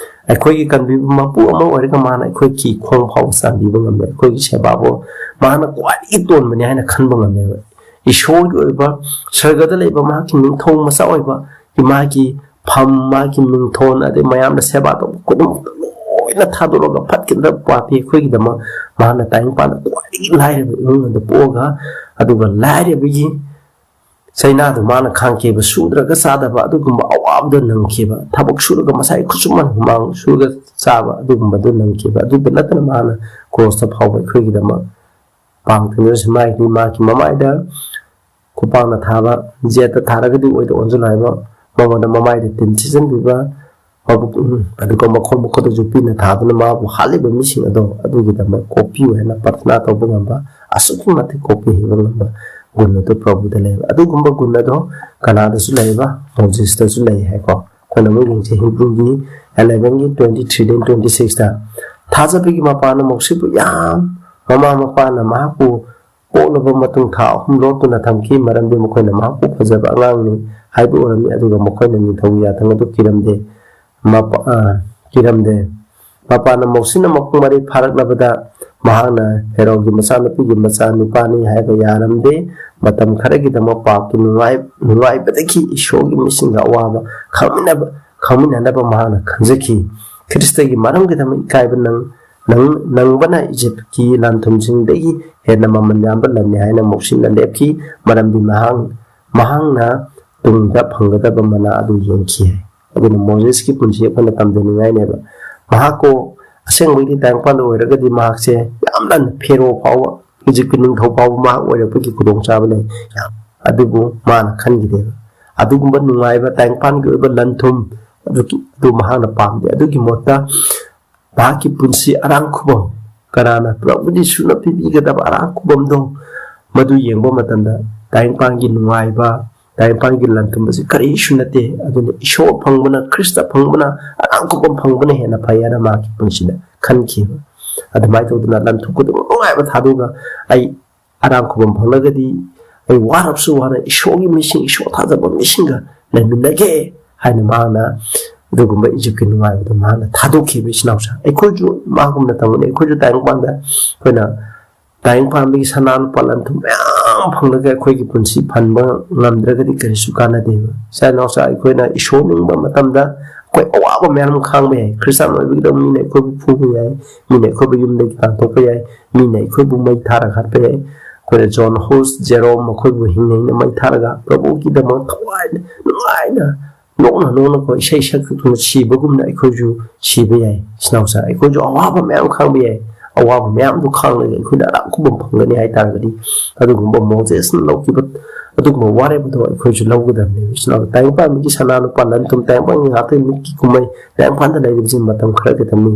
ꯑꯩꯈꯣꯏꯒꯤ ꯀꯟꯕꯤꯕ ꯃꯄꯨ ꯑꯃ ꯑꯣꯏꯔꯒ ꯃꯥꯅ ꯑꯩꯈꯣꯏꯒꯤ ꯈꯣꯡ ꯐꯥꯎꯕ ꯆꯥꯝꯕꯤꯕ ꯉꯝꯃꯦ꯫ ꯑꯩꯈꯣꯏꯒꯤ ꯁꯦꯕꯥꯕꯨ ꯃꯥꯅ ꯈ꯭ꯋꯥꯏꯗꯒꯤ ꯇꯣꯟꯕꯅꯤ ꯍꯥꯏꯅ ꯈꯟꯕ ꯉꯝꯃꯦꯕ꯫ ꯏꯁꯣꯔꯒꯤ ꯑꯣꯏꯕ, ꯁꯔꯒꯗ ꯂꯩꯕ ꯃꯍꯥꯛꯀꯤ ꯅꯤꯡꯊꯧ ꯃꯆꯥ ꯑꯣꯏꯕ, ꯃꯥꯒꯤ ꯐꯝ, ꯃꯥꯒꯤ ꯃꯤꯡꯊꯣꯟ, ꯑꯗꯩ ꯃꯌꯥꯝꯅ ꯁꯦꯕꯥ ꯇꯧꯕ ꯈꯨꯗꯤꯡꯃꯛꯇ ꯂꯣꯏꯅ ꯊꯥꯗꯣꯛꯂꯒ ꯐꯠꯈꯤꯗ꯭ꯔꯕ ꯄꯥꯄꯤ ꯑꯩꯈꯣꯏꯒꯤꯗꯃꯛ ꯃꯍꯥꯛꯅ ꯇꯥꯏꯕꯪꯄꯥꯟꯗ ꯈ꯭ꯋꯥꯏꯗꯒꯤ ꯂꯥꯏꯔꯕ ꯏꯃꯨꯡ ꯑꯗꯨ ꯄꯣꯛꯑꯒ, ꯑꯗꯨꯒ ꯂꯥꯏꯔꯕꯒꯤ ꯆꯩꯅꯥꯗꯨ ꯃꯥꯅ ꯈꯥꯡꯈꯤꯕ, ꯁꯨꯗ꯭ꯔꯒ ꯆꯥꯗꯕ ꯑꯗꯨꯒꯨꯝꯕ ꯑꯋꯥꯕꯗꯣ ꯅꯪꯈꯤꯕ, ꯊꯕꯛ ꯁꯨꯔꯒ ꯃꯁꯥꯒꯤ ꯈꯨꯠꯁꯨꯃꯟ ꯍꯨꯃꯥꯡ ꯁꯨꯔꯒ ꯆꯥꯕ ꯑꯗꯨꯒꯨꯝꯕꯗꯨ ꯅꯪꯈꯤꯕ꯫ ꯑꯗꯨꯗ ꯅꯠꯇꯅ ꯃꯥꯅ ꯀ꯭ꯔꯣꯁꯇ ꯐꯥꯎꯕ ꯑꯩꯈꯣꯏꯒꯤꯗꯃꯛ ꯄꯥꯡ ꯊꯤꯡꯖꯔꯁꯤ꯫ ꯃꯥꯒꯤ, ꯃꯥꯒꯤ ꯃꯃꯥꯏꯗ ꯈꯨꯄꯥꯛꯅ ꯊꯥꯕ, ꯖꯦꯠꯇ ꯊꯥꯔꯒꯗꯤ ꯑꯣꯏꯗ ꯑꯣꯟꯁꯤꯜꯂꯣ ꯍꯥꯏꯕ, ꯃꯉꯣꯟꯗ ꯃꯃꯥꯏꯗ ꯇꯤꯟ ꯁꯤꯠꯆꯤꯟꯕꯤꯕ, ꯃꯕꯨꯛ, ꯎꯝ, ꯑꯗꯨꯒ ꯃꯈꯣꯡ ꯃꯈꯨꯠꯇ ꯌꯣꯠꯄꯤꯅ ꯊꯥꯗꯨꯅ ꯃꯥꯕꯨ ꯍꯥꯠꯂꯤꯕ ꯃꯤꯁꯤꯡ ꯑꯗꯣ ꯑꯗꯨꯒꯤꯗꯃꯛ ꯀꯣꯛꯄꯤꯌꯨ ꯍꯥꯏꯅ ꯄ꯭ꯔꯊꯅꯥ ꯇꯧꯕ ꯉꯝꯕ, ꯑꯁꯨꯛꯀꯤ ꯃꯇꯤꯛ ꯀꯣꯛꯄꯤ ꯍꯩꯕ ꯉꯝꯕ ꯒꯨꯟ ꯑꯗꯨ ꯄ꯭ꯔꯚꯨꯗ ꯂꯩꯕ꯫ ꯑꯗꯨꯒꯨꯝꯕ ꯒꯨꯟ ꯑꯗꯣ ꯀꯅꯥꯗꯁꯨ ꯂꯩꯕ? ꯃꯣꯖꯦꯁꯇꯁꯨ ꯂꯩ ꯍꯥꯏꯀꯣ꯫ ꯑꯩꯈꯣꯏꯅ ꯑꯃꯨꯛ ꯌꯦꯡꯁꯤ, ꯍꯤꯕ꯭ꯔꯨꯒꯤ elevenꯒꯤ twenty threeꯗꯒꯤ twenty sixꯇ, "ꯊꯥꯖꯕꯒꯤ ꯃꯄꯥꯟꯅ ꯃꯣꯛꯁꯤꯕꯨ ꯌꯥꯝ ꯃꯃꯥ ꯃꯄꯥꯅ ꯃꯍꯥꯛꯄꯨ ꯄꯣꯛꯂꯕ ꯃꯇꯨꯡ ꯊꯥ ꯑꯍꯨꯝ ꯂꯣꯠꯇꯨꯅ ꯊꯝꯈꯤ, ꯃꯔꯝꯗꯤ ꯃꯈꯣꯏꯅ ꯃꯍꯥꯛꯄꯨ ꯐꯖꯕ ꯑꯉꯥꯡꯅꯤ ꯍꯥꯏꯕ ꯎꯔꯝꯃꯤ, ꯑꯗꯨꯒ ꯃꯈꯣꯏꯅ ꯅꯤꯡꯊꯧꯒꯤ ꯌꯥꯊꯪ ꯑꯗꯨ ꯀꯤꯔꯝꯗꯦ꯫ ꯃꯄꯥ-, ꯑ, ꯀꯤꯔꯝꯗꯦ꯫ ꯃꯄꯥꯟꯅ ꯃꯧꯁꯤꯅ ꯃꯄꯨꯡ ꯃꯔꯩ ꯐꯥꯔꯛꯂꯕꯗ ꯃꯍꯥꯛꯅ ꯐꯦꯔꯣꯒꯤ ꯃꯆꯥꯅꯨꯄꯤꯒꯤ ꯃꯆꯥ ꯅꯨꯄꯥꯅꯤ ꯍꯥꯏꯕ ꯌꯥꯔꯝꯗꯦ꯫ ꯃꯇꯝ ꯈꯔꯒꯤꯗꯃꯛ ꯄꯥꯞꯀꯤ ꯅꯨꯡꯉꯥꯏ-, ꯅꯨꯡꯉꯥꯏꯕꯗꯒꯤ ꯏꯁꯣꯔꯒꯤ ꯃꯤꯁꯤꯡꯒ ꯑꯋꯥꯕ ꯈꯪꯃꯤꯟꯅꯕ, ꯈꯪꯃꯤꯟꯅꯅꯕ ꯃꯍꯥꯛꯅ ꯈꯟꯖꯈꯤ꯫ ꯈ꯭ꯔꯤꯁꯇꯒꯤ ꯃꯔꯝꯒꯤꯗꯃꯛ ꯏꯀꯥꯏꯕ ꯅꯪ-, ꯅꯪ-, ꯅꯪꯕꯅ ꯏꯖꯤꯞꯀꯤ ꯂꯥꯟꯊꯨꯝꯁꯤꯡꯗꯒꯤ ꯍꯦꯟꯅ ꯃꯃꯜ ꯌꯥꯝꯕ ꯂꯟꯅꯤ ꯍꯥꯏꯅ ꯃꯧꯁꯤꯅ ꯂꯦꯞꯈꯤ, ꯃꯔꯝꯗꯤ ꯃꯍꯥꯛ, ꯃꯍꯥꯛꯅ ꯇꯨꯡꯗ ꯐꯪꯒꯗꯕ ꯃꯅꯥ ꯑꯗꯨ ꯌꯦꯡꯈꯤ ꯍꯥꯏ꯫ ꯑꯗꯨꯅ ꯃꯣꯖꯦꯁꯀꯤ ꯄꯨꯟꯁꯤ ꯑꯩꯈꯣꯏꯅ ꯇꯝꯖꯅꯤꯡꯉꯥꯏꯅꯦꯕ꯫ ꯃꯍꯥꯛꯀꯣ ꯑꯁꯦꯡꯕꯒꯤ ꯇꯥꯏꯕꯪꯄꯥꯟꯗ ꯑꯣꯏꯔꯒꯗꯤ ꯃꯍꯥꯛꯁꯦ ꯌꯥꯝꯅ ꯐꯦꯔꯣ ꯐꯥꯎꯕ, ꯏꯖꯤꯞꯀꯤ ꯅꯤꯡꯊꯧ ꯐꯥꯎꯕ ꯃꯍꯥꯛ ꯑꯣꯏꯔꯛꯄꯒꯤ ꯈꯨꯗꯣꯡꯆꯥꯕ ꯂꯩ꯫ ꯑꯗꯨꯕꯨ ꯃꯥꯅ ꯈꯟꯈꯤꯗꯦꯕ꯫ ꯑꯗꯨꯒꯨꯝꯕ ꯅꯨꯡꯉꯥꯏꯕ ꯇꯥꯏꯕꯪꯄꯥꯟꯒꯤ ꯑꯣꯏꯕ ꯂꯟ ꯊꯨꯝ ꯑꯗꯨꯒꯤ, ꯑꯗꯨ ꯃꯍꯥꯛꯅ ꯄꯥꯝꯗꯦ꯫ ꯑꯗꯨꯒꯤ ꯃꯍꯨꯠꯇ ꯃꯍꯥꯛꯀꯤ ꯄꯨꯟꯁꯤ ꯑꯔꯥꯡ ꯈꯨꯕꯝ, ꯀꯅꯥꯅ ꯄ꯭ꯔꯚꯨ ꯖꯤꯁꯨꯅ ꯄꯤꯕꯤꯒꯗꯕ ꯑꯔꯥꯡ ꯈꯨꯕꯝꯗꯣ, ꯃꯗꯨ ꯌꯦꯡꯕ ꯃꯇꯝꯗ ꯇꯥꯏꯕꯪꯄꯥꯟꯒꯤ ꯅꯨꯡꯉꯥꯏꯕ, ꯇꯥꯏꯕꯪꯄꯥꯟꯒꯤ ꯂꯟ ꯊꯨꯝ ꯑꯁꯤ ꯀꯔꯤꯁꯨ ꯅꯠꯇꯦ꯫ ꯑꯗꯨꯅ ꯏꯁꯣꯔ ꯐꯪꯕꯅ, ꯈ꯭ꯔꯤꯁꯇ ꯐꯪꯕꯅ, ꯑꯔꯥꯡ ꯈꯨꯕꯝ ꯐꯪꯕꯅ ꯍꯦꯟꯅ ꯐꯩ ꯍꯥꯏꯅ ꯃꯍꯥꯛꯀꯤ ꯄꯨꯟꯁꯤꯗ ꯈꯟꯈꯤꯕ꯫ ꯑꯗꯨꯃꯥꯏꯅ ꯇꯧꯗꯅ ꯂꯟ ꯊꯨꯝ ꯈꯨꯗꯤꯡꯃꯛ ꯅꯨꯡꯉꯥꯏꯕ ꯊꯥꯗꯣꯛꯑꯒ ꯑꯩ ꯑꯔꯥꯡ ꯈꯨꯕꯝ ꯐꯪꯂꯒꯗꯤ ꯑꯩ ꯋꯥꯔꯕꯁꯨ ꯋꯥꯅ ꯏꯁꯣꯔꯒꯤ ꯃꯤꯁꯤꯡ, ꯏꯁꯣꯔ ꯊꯥꯖꯕ ꯃꯤꯁꯤꯡꯒ ꯂꯩꯃꯤꯟꯅꯒꯦ ꯍꯥꯏꯅ ꯃꯍꯥꯛꯅ ꯑꯗꯨꯒꯨꯝꯕ ꯏꯖꯤꯞꯀꯤ ꯅꯨꯡꯉꯥꯏꯕꯗꯣ ꯃꯍꯥꯛꯅ ꯊꯥꯗꯣꯛꯈꯤꯕ꯫ ꯏꯆꯤꯟ ꯏꯅꯥꯎꯁꯦ, ꯑꯩꯈꯣꯏꯁꯨ ꯃꯥꯒꯨꯝꯅ ꯇꯧꯒꯅꯤ꯫ ꯑꯩꯈꯣꯏꯁꯨ ꯇꯥꯏꯕꯪꯄꯥꯟꯗ ꯑꯩꯈꯣꯏꯅ ꯇꯥꯏꯕꯪꯄꯥꯟꯕꯒꯤ ꯁꯅꯥ ꯂꯨꯄꯥ ꯂꯟ ꯊꯨꯝ ꯃꯌꯥꯝ ꯐꯪꯂꯒ ꯑꯩꯈꯣꯏꯒꯤ ꯄꯨꯟꯁꯤ ꯐꯟꯕ ꯉꯝꯗ꯭ꯔꯒꯗꯤ ꯀꯔꯤꯁꯨ ꯀꯥꯟꯅꯗꯦꯕ꯫ ꯏꯆꯤꯟ ꯏꯅꯥꯎꯁꯦ, ꯑꯩꯈꯣꯏꯅ ꯏꯁꯣꯔ ꯅꯤꯡꯕ ꯃꯇꯝꯗ ꯑꯩꯈꯣꯏ ꯑꯋꯥꯕ ꯃꯌꯥꯝ ꯑꯃ ꯈꯥꯡꯕ ꯌꯥꯏ꯫ ꯈ꯭ꯔꯤꯁꯇꯥꯟ ꯑꯣꯏꯕꯒꯤꯗꯃꯛ ꯃꯤꯅ ꯑꯩꯈꯣꯏꯕꯨ ꯐꯨꯕ ꯌꯥꯏ, ꯃꯤꯅ ꯑꯩꯈꯣꯏꯕꯨ ꯌꯨꯝꯗꯒꯤ ꯇꯥꯟꯊꯣꯛꯄ ꯌꯥꯏ, ꯃꯤꯅ ꯑꯩꯈꯣꯏꯕꯨ ꯃꯩ ꯊꯥꯔꯒ ꯍꯥꯠꯄ ꯌꯥꯏ꯫ ꯑꯩꯈꯣꯏꯅ ꯖꯣꯟ ꯍꯣꯁ, ꯖꯦꯔꯣꯝ, ꯃꯈꯣꯏꯕꯨ ꯍꯤꯡꯅ ꯍꯤꯡꯅ ꯃꯩ ꯊꯥꯔꯒ ꯄ꯭ꯔꯚꯨꯒꯤꯗꯃꯛ ꯊꯋꯥꯏꯅ ꯅꯨꯡꯉꯥꯏꯅ ꯅꯣꯛꯅ ꯅꯣꯛꯅꯀꯣ ꯏꯁꯩ ꯁꯛꯇꯨꯅ ꯁꯤꯕꯒꯨꯝꯅ ꯑꯩꯈꯣꯏꯁꯨ ꯁꯤꯕ ꯌꯥꯏ꯫ ꯏꯆꯤꯟ ꯏꯅꯥꯎꯁꯦ, ꯑꯩꯈꯣꯏꯁꯨ ꯑꯋꯥꯕ ꯃꯌꯥꯝ ꯈꯥꯡꯕ ꯌꯥꯏ꯫ ꯑꯋꯥꯕ ꯃꯌꯥꯝꯗꯨ ꯈꯥꯡꯂꯒ ꯑꯩꯈꯣꯏꯅ ꯑꯔꯥꯡ ꯈꯨꯕꯝ ꯐꯪꯒꯅꯤ ꯍꯥꯏ ꯇꯥꯔꯒꯗꯤ ꯑꯗꯨꯒꯨꯝꯕ ꯃꯣꯖꯦꯁꯅ ꯂꯧꯈꯤꯕ ꯑꯗꯨꯒꯨꯝꯕ ꯋꯥꯔꯦꯞ ꯑꯗꯣ ꯑꯩꯈꯣꯏꯁꯨ ꯂꯧꯒꯗꯕꯅꯦꯕ꯫ ꯏꯆꯤꯟ ꯏꯅꯥꯎ, ꯇꯥꯏꯕꯪꯄꯥꯟꯕꯒꯤ ꯁꯅꯥ ꯂꯨꯄꯥ ꯂꯟ ꯊꯨꯝ, ꯇꯥꯏꯕꯪꯄꯥꯟꯒꯤ ꯉꯥꯛꯇꯒꯤ ꯃꯤꯠꯀꯤ ꯀꯨꯝꯍꯩ, ꯇꯥꯏꯕꯪꯄꯥꯟꯗ ꯂꯩꯔꯤꯕꯁꯤ ꯃꯇꯝ ꯈꯔ ꯈꯛꯇꯅꯤ꯫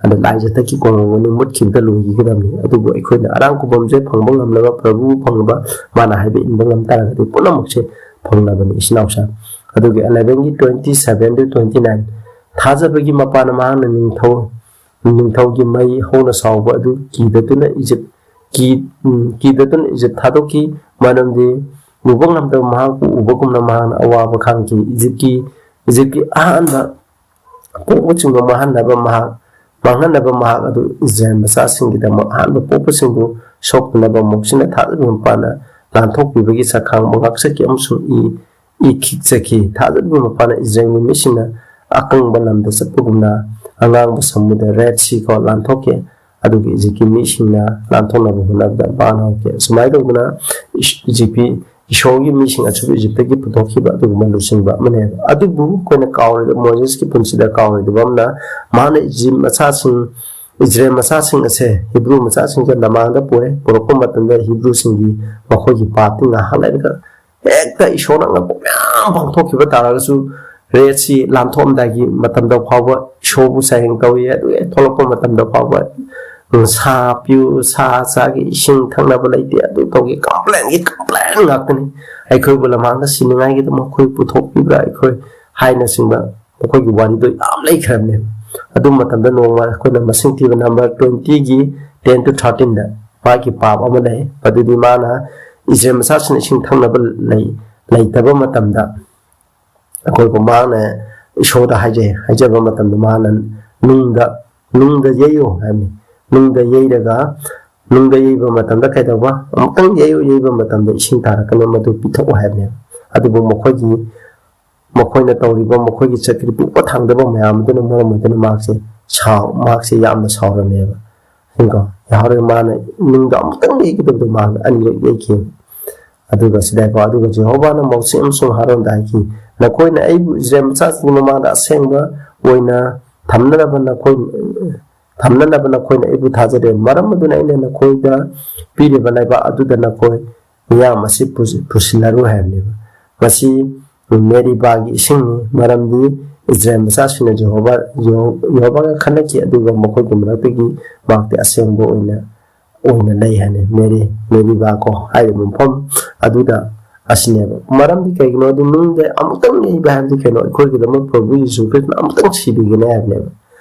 ꯑꯗ ꯂꯥꯏꯖ ꯇꯛꯈꯤ ꯀꯣꯡꯉꯧꯒꯅꯤ, ꯃꯨꯠꯈꯤꯕꯗ ꯂꯣꯏꯈꯤꯒꯗꯕꯅꯤ꯫ ꯑꯗꯨꯕꯨ ꯑꯩꯈꯣꯏꯅ ꯑꯔꯥꯡ ꯈꯨꯕꯝꯁꯦ ꯐꯪꯕ ꯉꯝꯂꯕ, ꯄ꯭ꯔꯚꯨ ꯐꯪꯂꯕ, ꯃꯥꯅ ꯍꯥꯏꯕ ꯏꯟꯕ ꯉꯝ ꯇꯥꯔꯒꯗꯤ ꯄꯨꯝꯅꯃꯛꯁꯦ ꯐꯪꯂꯕꯅꯤ, ꯏꯆꯤꯟ ꯏꯅꯥꯎꯁꯦ꯫ ꯑꯗꯨꯒꯤ eleven ꯒꯤ twenty seven to twenty nine, ꯊꯥꯖꯕꯒꯤ ꯃꯄꯥꯟꯅ ꯃꯍꯥꯛꯅ ꯅꯤꯡꯊꯧ, ꯅꯤꯡꯊꯧꯒꯤ ꯃꯩ ꯍꯧꯅ ꯁꯥꯎꯕ ꯑꯗꯨ ꯀꯤꯗꯗꯨꯅ ꯏꯖꯤꯞ, ꯀꯤ-, ꯎꯝ, ꯀꯤꯗꯗꯨꯅ ꯏꯖꯤꯞ ꯊꯥꯗꯣꯛꯈꯤ, ꯃꯔꯝꯗꯤ ꯎꯕ ꯉꯝꯗꯕ ꯃꯍꯥꯛꯄꯨ ꯎꯕꯒꯨꯝꯅ ꯃꯍꯥꯛꯅ ꯑꯋꯥꯕ ꯈꯥꯡꯈꯤ꯫ ꯏꯖꯤꯞꯀꯤ, ꯏꯖꯤꯞꯀꯤ ꯑꯍꯥꯟꯕ ꯄꯣꯛꯄꯁꯤꯡꯕꯨ ꯃꯥꯡꯍꯟꯅꯕ ꯃꯍꯥꯛ, ꯃꯥꯡꯍꯟꯅꯕ ꯃꯍꯥꯛ ꯑꯗꯨ ꯏꯁꯔꯥꯌꯦꯜ ꯃꯆꯥꯁꯤꯡꯒꯤꯗꯃꯛ ꯑꯍꯥꯟꯕ ꯄꯣꯛꯄꯁꯤꯡꯕꯨ ꯁꯣꯛꯇꯅꯕ ꯃꯣꯁꯤꯅ ꯊꯥꯖꯕ ꯃꯄꯥꯅ ꯂꯥꯟꯊꯣꯛꯄꯤꯕꯒꯤ ꯆꯈꯥꯡꯕꯨ ꯉꯥꯛꯆꯈꯤ ꯑꯃꯁꯨꯡ ꯏ, ꯏ ꯈꯤꯛꯆꯈꯤ꯫ ꯊꯥꯖꯕ ꯃꯄꯥꯅ ꯏꯁꯔꯥꯌꯦꯜꯒꯤ ꯃꯤꯁꯤꯡꯅ ꯑꯀꯪꯕ ꯂꯝꯗ ꯆꯠꯄꯒꯨꯝꯅ ꯑꯉꯥꯡꯕ ꯁꯃꯨꯗ꯭ꯔ ꯔꯦꯗ ꯁꯤ ꯀꯣ ꯂꯥꯟꯊꯣꯛꯈꯤ꯫ ꯑꯗꯨꯒ ꯏꯖꯤꯞꯀꯤ ꯃꯤꯁꯤꯡꯅ ꯂꯥꯟꯊꯣꯛꯅꯕ ꯍꯣꯠꯅꯕꯗ ꯕꯥꯟ ꯍꯧꯈꯤ꯫ ꯑꯁꯨꯃꯥꯏꯅ ꯇꯧꯗꯅ ꯏꯖꯤꯞꯀꯤ ꯏꯁꯣꯔꯒꯤ ꯃꯤꯁꯤꯡ ꯑꯁꯤꯕꯨ ꯏꯖꯤꯞꯇꯒꯤ ꯄꯨꯊꯣꯛꯈꯤꯕ ꯑꯗꯨꯒꯨꯝꯕ ꯂꯨꯆꯤꯡꯕ ꯑꯃꯅꯦꯕ꯫ ꯑꯗꯨꯕꯨ ꯑꯩꯈꯣꯏꯅ ꯀꯥꯎꯔꯣꯏꯗ, ꯃꯣꯖꯦꯁꯀꯤ ꯄꯨꯟꯁꯤꯗ ꯀꯥꯎꯔꯣꯏꯗꯕ ꯑꯃꯅ, ꯃꯥꯅ ꯏꯖꯤꯞ ꯃꯆꯥꯁꯤꯡ, ꯏꯖꯔꯦꯜ ꯃꯆꯥꯁꯤꯡ ꯑꯁꯦ ꯍꯤꯕ꯭ꯔꯨ ꯃꯆꯥꯁꯤꯡꯁꯦ ꯂꯃꯥꯡꯗ ꯄꯨꯔꯦ꯫ ꯄꯨꯔꯛꯄ ꯃꯇꯝꯗ ꯍꯤꯕ꯭ꯔꯨꯁꯤꯡꯒꯤ ꯃꯈꯣꯏꯒꯤ ꯄꯥꯞꯇꯤ ꯉꯥꯏꯍꯥꯛ ꯂꯩꯔꯒ ꯍꯦꯛꯇ ꯏꯁꯣꯔꯅ ꯑꯉꯛꯄ ꯃꯌꯥꯝ ꯄꯥꯡꯊꯣꯛꯈꯤꯕ ꯇꯥꯔꯒꯁꯨ, ꯔꯦꯗ ꯁꯤ ꯂꯥꯟꯊꯣꯛꯑꯝꯗꯥꯏꯒꯤ ꯃꯇꯝꯗ ꯐꯥꯎꯕ ꯏꯁꯣꯔꯕꯨ ꯆꯥꯌꯦꯡ ꯇꯧꯏ꯫ ꯑꯗꯨ ꯍꯦꯛ ꯊꯣꯛꯂꯛꯄ ꯃꯇꯝꯗ ꯐꯥꯎꯕ ꯁꯥ ꯄꯤꯌꯨ, ꯁꯥ ꯆꯥꯒꯦ, ꯏꯁꯤꯡ ꯊꯛꯅꯕ ꯂꯩꯇꯦ, ꯑꯗꯨ ꯇꯧꯒꯦ, ꯀꯝꯄ꯭ꯂꯦꯟꯒꯤ ꯀꯝꯄ꯭ꯂꯦꯟ ꯉꯥꯛꯇꯅꯤ꯫ ꯑꯩꯈꯣꯏꯕꯨ ꯂꯃꯥꯡꯗ ꯁꯤꯅꯤꯡꯉꯥꯏꯒꯤꯗꯃꯛ ꯑꯩꯈꯣꯏ ꯄꯨꯊꯣꯛꯄꯤꯕ꯭ꯔꯥ, ꯑꯩꯈꯣꯏ ꯍꯥꯏꯅꯆꯤꯡꯕ ꯃꯈꯣꯏꯒꯤ ꯋꯥꯔꯤꯗꯣ ꯌꯥꯝ ꯂꯩꯈ꯭ꯔꯕꯅꯦꯕ꯫ ꯑꯗꯨ ꯃꯇꯝꯗ ꯅꯣꯡꯃ ꯑꯩꯈꯣꯏꯅ ꯃꯁꯤꯡ ꯊꯤꯕ ꯅꯝꯕꯔ ꯇ꯭ꯋꯦꯟꯇꯤꯒꯤ ꯇꯦꯟ ꯇꯨ ꯊꯥꯔꯇꯤꯟꯗ ꯃꯥꯒꯤ ꯄꯥꯞ ꯑꯃ ꯂꯩ꯫ ꯃꯗꯨꯗꯤ ꯃꯥꯅ ꯏꯁꯔꯦꯜ ꯃꯆꯥꯁꯤꯡꯅ ꯏꯁꯤꯡ ꯊꯛꯅꯕ ꯂꯩ-, ꯂꯩꯇꯕ ꯃꯇꯝꯗ ꯑꯩꯈꯣꯏ ꯃꯃꯥꯅ ꯏꯁꯣꯔꯗ ꯍꯥꯏꯖꯩ꯫ ꯍꯥꯏꯖꯕ ꯃꯇꯝꯗ ꯃꯥꯅ ꯅꯨꯡꯗ, ꯅꯨꯡꯗ ꯌꯩꯌꯨ ꯍꯥꯏꯕꯅꯤ꯫ ꯅꯨꯡꯗ ꯌꯩꯔꯒ, ꯅꯨꯡꯗ ꯌꯩꯕ ꯃꯇꯝꯗ ꯀꯩꯗꯧꯕ? ꯑꯃꯨꯛꯇꯪ ꯌꯩꯌꯨ, ꯌꯩꯕ ꯃꯇꯝꯗ ꯏꯁꯤꯡ ꯇꯥꯔꯛꯀꯅꯤ, ꯃꯗꯨ ꯄꯤꯊꯛꯎ ꯍꯥꯏꯕꯅꯦꯕ꯫ ꯑꯗꯨꯕꯨ ꯃꯈꯣꯏꯒꯤ, ꯃꯈꯣꯏꯅ ꯇꯧꯔꯤꯕ ꯃꯈꯣꯏꯒꯤ ꯆꯀ꯭ꯔꯤ ꯄꯨꯕ ꯊꯥꯡꯗꯕ ꯃꯌꯥꯝ ꯑꯗꯨꯅ ꯃꯔꯝ ꯑꯣꯏꯗꯨꯅ ꯃꯍꯥꯛꯁꯦ ꯁꯥꯎ-, ꯃꯍꯥꯛꯁꯦ ꯌꯥꯝꯅ ꯁꯥꯎꯔꯝꯃꯦꯕ꯫ ꯀꯣ, ꯌꯥꯍꯧꯔꯒ ꯃꯥꯅ ꯅꯨꯡꯗ ꯑꯃꯨꯛꯇꯪ ꯌꯩꯒꯗꯕꯗꯣ ꯃꯥꯅ ꯑꯅꯤꯔꯛ ꯌꯩꯈꯤ꯫ ꯑꯗꯨꯒ ꯁꯤꯗꯀꯣ, ꯑꯗꯨꯒ ꯖꯦꯍꯣꯚꯥꯅ ꯃꯣꯁꯦ ꯑꯃꯁꯨꯡ ꯍꯥꯔꯣꯟꯗ ꯍꯥꯏꯈꯤ, "ꯅꯈꯣꯏꯅ ꯑꯩꯕꯨ ꯏꯁꯔꯥꯌꯦꯜ ꯃꯆꯥꯁꯤꯡꯒꯤ ꯃꯃꯥꯡꯗ ꯑꯁꯦꯡꯕ ꯑꯣꯏꯅ ꯊꯝꯅꯅꯕ ꯅꯈꯣꯏ, ꯊꯝꯅꯅꯕ ꯅꯈꯣꯏꯅ ꯑꯩꯕꯨ ꯊꯥꯖꯔꯦ꯫ ꯃꯔꯝ ꯑꯗꯨꯅ ꯑꯩꯅ ꯅꯈꯣꯏꯗ ꯄꯤꯔꯤꯕ ꯂꯩꯕꯥꯛ ꯑꯗꯨꯗ ꯅꯈꯣꯏ ꯃꯤꯌꯥꯝ ꯑꯁꯤ ꯄꯨꯁꯤ-, ꯄꯨꯁꯤꯜꯂꯔꯣꯏ" ꯍꯥꯏꯕꯅꯦꯕ꯫ ꯃꯁꯤ ꯃꯦꯔꯤꯕꯥꯒꯤ ꯏꯁꯤꯡꯅꯤ, ꯃꯔꯝꯗꯤ ꯏꯁꯔꯥꯌꯦꯜ ꯃꯆꯥꯁꯤꯡꯅ ꯖꯦꯍꯣꯚꯥ, ꯖꯦꯍꯣ-, ꯖꯦꯍꯣꯚꯥꯒ ꯈꯟꯅꯈꯤ, ꯑꯗꯨꯒ ꯃꯈꯣꯏꯒꯤ ꯃꯔꯛꯇꯒꯤ ꯃꯍꯥꯛꯇꯤ ꯑꯁꯦꯡꯕ ꯑꯣꯏꯅ, ꯑꯣꯏꯅ ꯂꯩ ꯍꯥꯏꯅ ꯃꯦꯔꯤ, ꯃꯦꯔꯤꯕꯥ ꯀꯣ ꯍꯥꯏꯔꯤꯕ ꯃꯐꯝ ꯑꯗꯨꯗ ꯑꯁꯤꯅꯦꯕ꯫ ꯃꯔꯝꯗꯤ ꯀꯩꯒꯤꯅꯣꯗꯤ ꯅꯨꯡꯗ ꯑꯃꯨꯛꯇꯪ ꯌꯩꯕ ꯍꯥꯏꯕꯗꯤ ꯀꯩꯅꯣ? ꯑꯩꯈꯣꯏꯒꯤꯗꯃꯛ ꯄ꯭ꯔꯚꯨ ꯌꯤꯁꯨ ꯈ꯭ꯔꯤꯁꯇꯅ ꯑꯃꯨꯛꯇꯪ ꯁꯤꯕꯤꯒꯅꯤ ꯍꯥꯏꯕꯅꯦꯕ꯫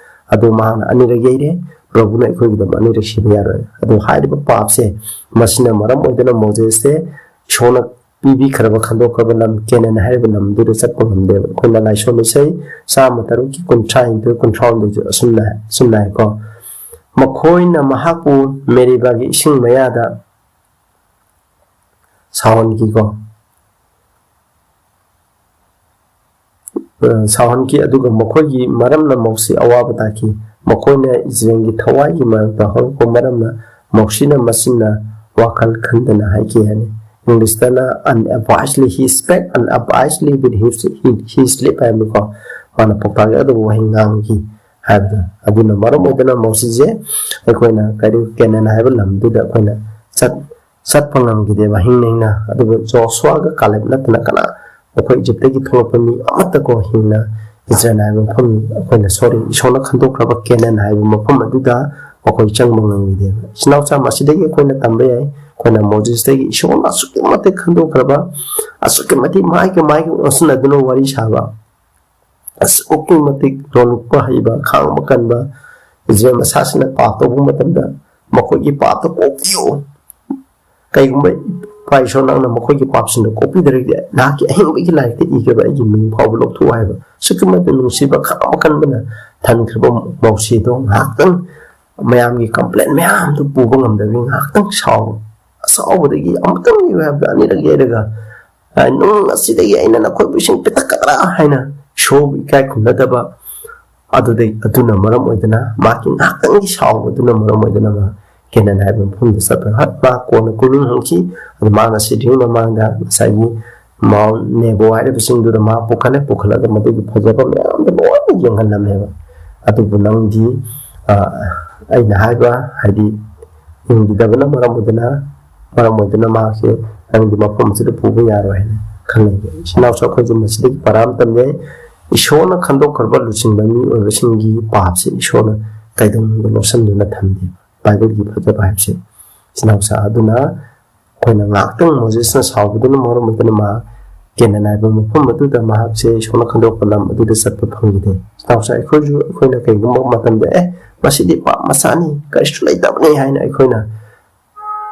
ꯑꯗꯣ ꯃꯍꯥꯛꯅ ꯑꯅꯤꯔꯛ ꯌꯩꯔꯦ, ꯄ꯭ꯔꯚꯨꯅ ꯑꯩꯈꯣꯏꯒꯤꯗꯃꯛ ꯑꯅꯤꯔꯛ ꯁꯤꯕ ꯌꯥꯔꯣꯏ꯫ ꯑꯗꯣ ꯍꯥꯏꯔꯤꯕ ꯄꯥꯞꯁꯦ, ꯃꯁꯤꯅ ꯃꯔꯝ ꯑꯣꯏꯗꯨꯅ ꯃꯣꯖꯦꯁꯁꯦ ꯏꯁꯣꯔꯅ ꯄꯤꯕꯤꯈ꯭ꯔꯕ, ꯈꯟꯗꯣꯛꯈ꯭ꯔꯕ ꯂꯝ ꯀꯦꯅꯥꯟ ꯍꯥꯏꯔꯤꯕ ꯂꯝꯗꯨꯗ ꯆꯠꯄ ꯉꯝꯗꯦꯕ꯫ ꯑꯩꯈꯣꯏꯅ ꯂꯥꯏꯁꯣꯟ ꯏꯁꯩ ꯆꯥꯝꯃ ꯇꯔꯨꯛꯀꯤ ꯀꯨꯟꯊ꯭ꯔꯥ ꯅꯤꯊꯣꯏ, ꯀꯨꯟꯊ꯭ꯔꯥ ꯍꯨꯝꯗꯣꯏꯁꯨ ꯑꯁꯨꯝꯅ ꯑꯁꯨꯝꯅ ꯍꯥꯏꯀꯣ, "ꯃꯈꯣꯏꯅ ꯃꯍꯥꯛꯄꯨ ꯃꯦꯔꯤꯕꯥꯒꯤ ꯏꯁꯤꯡ ꯃꯌꯥꯗ ꯁꯥꯎꯍꯟꯈꯤꯀꯣ, ꯑ, ꯁꯥꯎꯍꯟꯈꯤ, ꯑꯗꯨꯒ ꯃꯈꯣꯏꯒꯤ ꯃꯔꯝꯅ ꯃꯧꯁꯤ ꯑꯋꯥꯕ ꯇꯥꯈꯤ꯫ ꯃꯈꯣꯏꯅ ꯏꯁꯔꯥꯌꯦꯜꯒꯤ ꯊꯋꯥꯏꯒꯤ ꯃꯔꯛꯇ ꯍꯧꯔꯛꯄ ꯃꯔꯝꯅ ꯃꯧꯁꯤꯅ ꯃꯆꯤꯟꯅ ꯋꯥꯈꯜ ꯈꯟꯗꯅ ꯍꯥꯏꯈꯤ" ꯍꯥꯏꯅ꯫ ꯏꯪꯂꯤꯁꯇꯅ "unabashedly, he spake unabashedly with his, he, his lip" ꯍꯥꯏꯕꯅꯤꯀꯣ꯫ ꯃꯥꯅ ꯄꯥꯎꯇꯥꯛ ꯌꯥꯎꯗꯕ ꯋꯥꯍꯩ ꯉꯥꯡꯈꯤ ꯍꯥꯏꯕꯗꯣ꯫ ꯑꯗꯨꯅ ꯃꯔꯝ ꯑꯣꯏꯗꯅ ꯃꯧꯁꯤꯁꯦ ꯑꯩꯈꯣꯏꯅ ꯀꯔꯤ, ꯀꯦꯅꯥꯟ ꯍꯥꯏꯕ ꯂꯝꯗꯨꯗ ꯑꯩꯈꯣꯏꯅ ꯆꯠ-, ꯆꯠꯄ ꯉꯝꯈꯤꯗꯦꯕ ꯍꯤꯡꯅ ꯍꯤꯡꯅ꯫ ꯑꯗꯨꯕꯨ ꯖꯣꯁꯨꯋꯥꯒ ꯀꯥꯂꯦꯕ ꯅꯠꯇꯅ ꯀꯅꯥ, ꯑꯩꯈꯣꯏ ꯏꯖꯤꯞꯇꯒꯤ ꯊꯣꯛꯂꯛꯄ ꯃꯤ ꯑꯃꯠꯇ ꯀꯣ ꯍꯤꯡꯅ ꯏꯖꯔꯦꯜ ꯍꯥꯏꯕ ꯃꯐꯝ, ꯑꯩꯈꯣꯏꯅ, ꯁꯣꯔꯤ, ꯏꯁꯣꯔꯅ ꯈꯟꯗꯣꯛꯈ꯭ꯔꯕ ꯀꯦꯅꯥꯟ ꯍꯥꯏꯕ ꯃꯐꯝ ꯑꯗꯨꯗ ꯃꯈꯣꯏ ꯆꯪꯕ ꯉꯝꯈꯤꯗꯦꯕ꯫ ꯏꯆꯤꯟ ꯏꯅꯥꯎ ꯆꯥꯝꯃ ꯑꯁꯤꯗꯒꯤ ꯑꯩꯈꯣꯏꯅ ꯇꯝꯕ ꯌꯥꯏ, ꯑꯩꯈꯣꯏꯅ ꯃꯣꯖꯦꯁꯇꯒꯤ ꯏꯁꯣꯔꯅ ꯑꯁꯨꯛꯀꯤ ꯃꯇꯤꯛ ꯈꯟꯗꯣꯛꯈ꯭ꯔꯕ, ꯑꯁꯨꯛꯀꯤ ꯃꯇꯤꯛ ꯃꯥꯏꯒ ꯃꯥꯏꯒ ꯑꯣꯟꯁꯤꯟꯅꯗꯨꯅ ꯋꯥꯔꯤ ꯁꯥꯕ, ꯑꯁꯨꯛꯀꯤ ꯃꯇꯤꯛ ꯂꯣꯜꯂꯨꯛꯄ ꯍꯩꯕ, ꯈꯥꯡꯕ ꯀꯟꯕ ꯏꯖꯔꯦꯜ ꯃꯆꯥꯁꯤꯡꯅ ꯄꯥꯞ ꯇꯧꯕ ꯃꯇꯝꯗ ꯃꯈꯣꯏꯒꯤ ꯄꯥꯞꯇ ꯀꯣꯛꯄꯤꯌꯨ, ꯀꯩꯒꯨꯝꯕ ꯏꯄꯥ ꯏꯁꯣꯔ ꯅꯪꯅ ꯃꯈꯣꯏꯒꯤ ꯄꯥꯞꯁꯤꯡꯗꯣ ꯀꯣꯛꯄꯤꯗ꯭ꯔꯒꯗꯤ ꯅꯍꯥꯛꯀꯤ ꯑꯍꯤꯡꯕꯒꯤ ꯂꯥꯏꯔꯤꯛꯇ ꯏꯈ꯭ꯔꯕ ꯑꯩꯒꯤ ꯃꯤꯡ ꯐꯥꯎꯕ ꯂꯧꯊꯣꯛꯎ ꯍꯥꯏꯕ ꯑꯁꯨꯛꯀꯤ ꯃꯇꯤꯛ ꯅꯨꯡꯁꯤꯕ, ꯈꯥꯡꯕ ꯀꯟꯕꯅ ꯊꯟꯈ꯭ꯔꯕ ꯃꯧꯁꯤꯗꯣ ꯉꯥꯏꯍꯥꯛꯇꯪ ꯃꯌꯥꯝꯒꯤ complain ꯃꯌꯥꯝꯗꯨ ꯄꯨꯕ ꯉꯝꯗꯕꯒꯤ ꯉꯥꯏꯍꯥꯛꯇꯪ ꯁꯥꯎ-, ꯑꯁꯥꯎꯕꯗꯒꯤ ꯑꯃꯨꯛꯇꯪ ꯌꯩꯌꯨ ꯍꯥꯏꯕꯗ ꯑꯅꯤꯔꯛ ꯌꯩꯔꯒ, "ꯑ, ꯅꯨꯡ ꯑꯁꯤꯗꯒꯤ ꯑꯩꯅ ꯅꯈꯣꯏꯕꯨ ꯏꯁꯤꯡ ꯄꯤꯊꯛꯀꯗ꯭ꯔꯥ?" ꯍꯥꯏꯅ ꯏꯁꯣꯔꯕꯨ ꯏꯀꯥꯏ ꯈꯨꯝꯅꯗꯕ ꯑꯗꯨꯗꯩ, ꯑꯗꯨꯅ ꯃꯔꯝ ꯑꯣꯏꯗꯅ ꯃꯍꯥꯛꯀꯤ ꯉꯥꯏꯍꯥꯛꯇꯪꯒꯤ ꯁꯥꯎꯕꯗꯨꯅ ꯃꯔꯝ ꯑꯣꯏꯗꯅ ꯃꯥ ꯀꯦꯅꯥꯟ ꯍꯥꯏꯕ ꯃꯐꯝꯗ ꯆꯠꯄ꯫ ꯍꯣꯏ, ꯃꯥ ꯀꯣꯟꯅ ꯀꯣꯅꯨꯡ ꯍꯣꯡꯈꯤ꯫ ꯑꯗꯨ ꯃꯥꯅ ꯁꯤꯗ꯭ꯔꯤꯉꯩ ꯃꯃꯥꯡꯗ ꯉꯁꯥꯏꯒꯤ Mount Nebo ꯍꯥꯏꯔꯤꯕꯁꯤꯡꯗꯨꯗ ꯃꯥ ꯄꯨꯈꯠꯂꯦ, ꯄꯨꯈꯠꯂꯒ ꯃꯗꯨꯒꯤ ꯐꯖꯕ ꯃꯌꯥꯝꯗꯣ ꯂꯣꯏꯅ ꯌꯦꯡꯍꯜꯂꯝꯃꯦꯕ꯫ ꯑꯗꯨꯕꯨ ꯅꯪꯗꯤ, ꯑ, ꯑꯩꯅ ꯍꯥꯏꯕ, ꯍꯥꯏꯗꯤ, ꯏꯟꯈꯤꯗꯕꯅ ꯃꯔꯝ ꯑꯣꯏꯗꯅ, ꯃꯔꯝ ꯑꯣꯏꯗꯅ ꯃꯍꯥꯛꯁꯦ ꯅꯪꯗꯤ ꯃꯐꯝ ꯑꯁꯤꯗ ꯄꯨꯕ ꯌꯥꯔꯣꯏ ꯍꯥꯏꯅ ꯈꯜꯂꯦ꯫ ꯏꯆꯤꯟ ꯏꯅꯥꯎꯁꯨ ꯑꯩꯈꯣꯏꯁꯨ ꯃꯁꯤꯗꯒꯤ ꯄꯔꯥ ꯑꯃ ꯇꯝ ꯌꯥꯏ꯫ ꯏꯁꯣꯔꯅ ꯈꯟꯗꯣꯛꯈ꯭ꯔꯕ ꯂꯨꯆꯤꯡꯕ ꯃꯤꯑꯣꯏꯕꯁꯤꯡꯒꯤ ꯄꯥꯞꯁꯦ ꯏꯁꯣꯔꯅ ꯀꯩꯗꯧꯅꯨꯡꯗ ꯂꯧꯁꯤꯟꯗꯨꯅ ꯊꯝꯗꯦ꯫ ꯕꯥꯏꯕꯜꯒꯤ ꯐꯖꯕ ꯍꯥꯏꯕꯁꯦ꯫ ꯏꯆꯤꯟ ꯏꯅꯥꯎꯁꯥ ꯑꯗꯨꯅ ꯑꯩꯈꯣꯏꯅ ꯉꯥꯏꯍꯥꯛꯇꯪ ꯃꯣꯖꯦꯁꯅ ꯁꯥꯎꯕꯗꯨꯅ ꯃꯔꯝ ꯑꯣꯏꯗꯨꯅ ꯃꯍꯥꯛ ꯀꯦꯅꯥꯟ ꯍꯥꯏꯕ ꯃꯐꯝ ꯑꯗꯨꯗ ꯃꯍꯥꯛꯁꯦ ꯏꯁꯣꯔꯅ ꯈꯟꯗꯣꯛꯄ ꯂꯝ ꯑꯗꯨꯗ ꯆꯠꯄ ꯐꯪꯈꯤꯗꯦ꯫ ꯏꯆꯤꯟ ꯏꯅꯥꯎꯁꯥ ꯑꯩꯈꯣꯏꯁꯨ, ꯑꯩꯈꯣꯏꯅ ꯀꯩꯒꯨꯝꯕ ꯃꯇꯝꯗ, "ꯑꯦ, ꯃꯁꯤꯗꯤ ꯄꯥꯞ ꯃꯆꯥꯅꯤ, ꯀꯔꯤꯁꯨ ꯂꯩꯇꯕꯅꯤ" ꯍꯥꯏꯅ ꯑꯩꯈꯣꯏꯅ,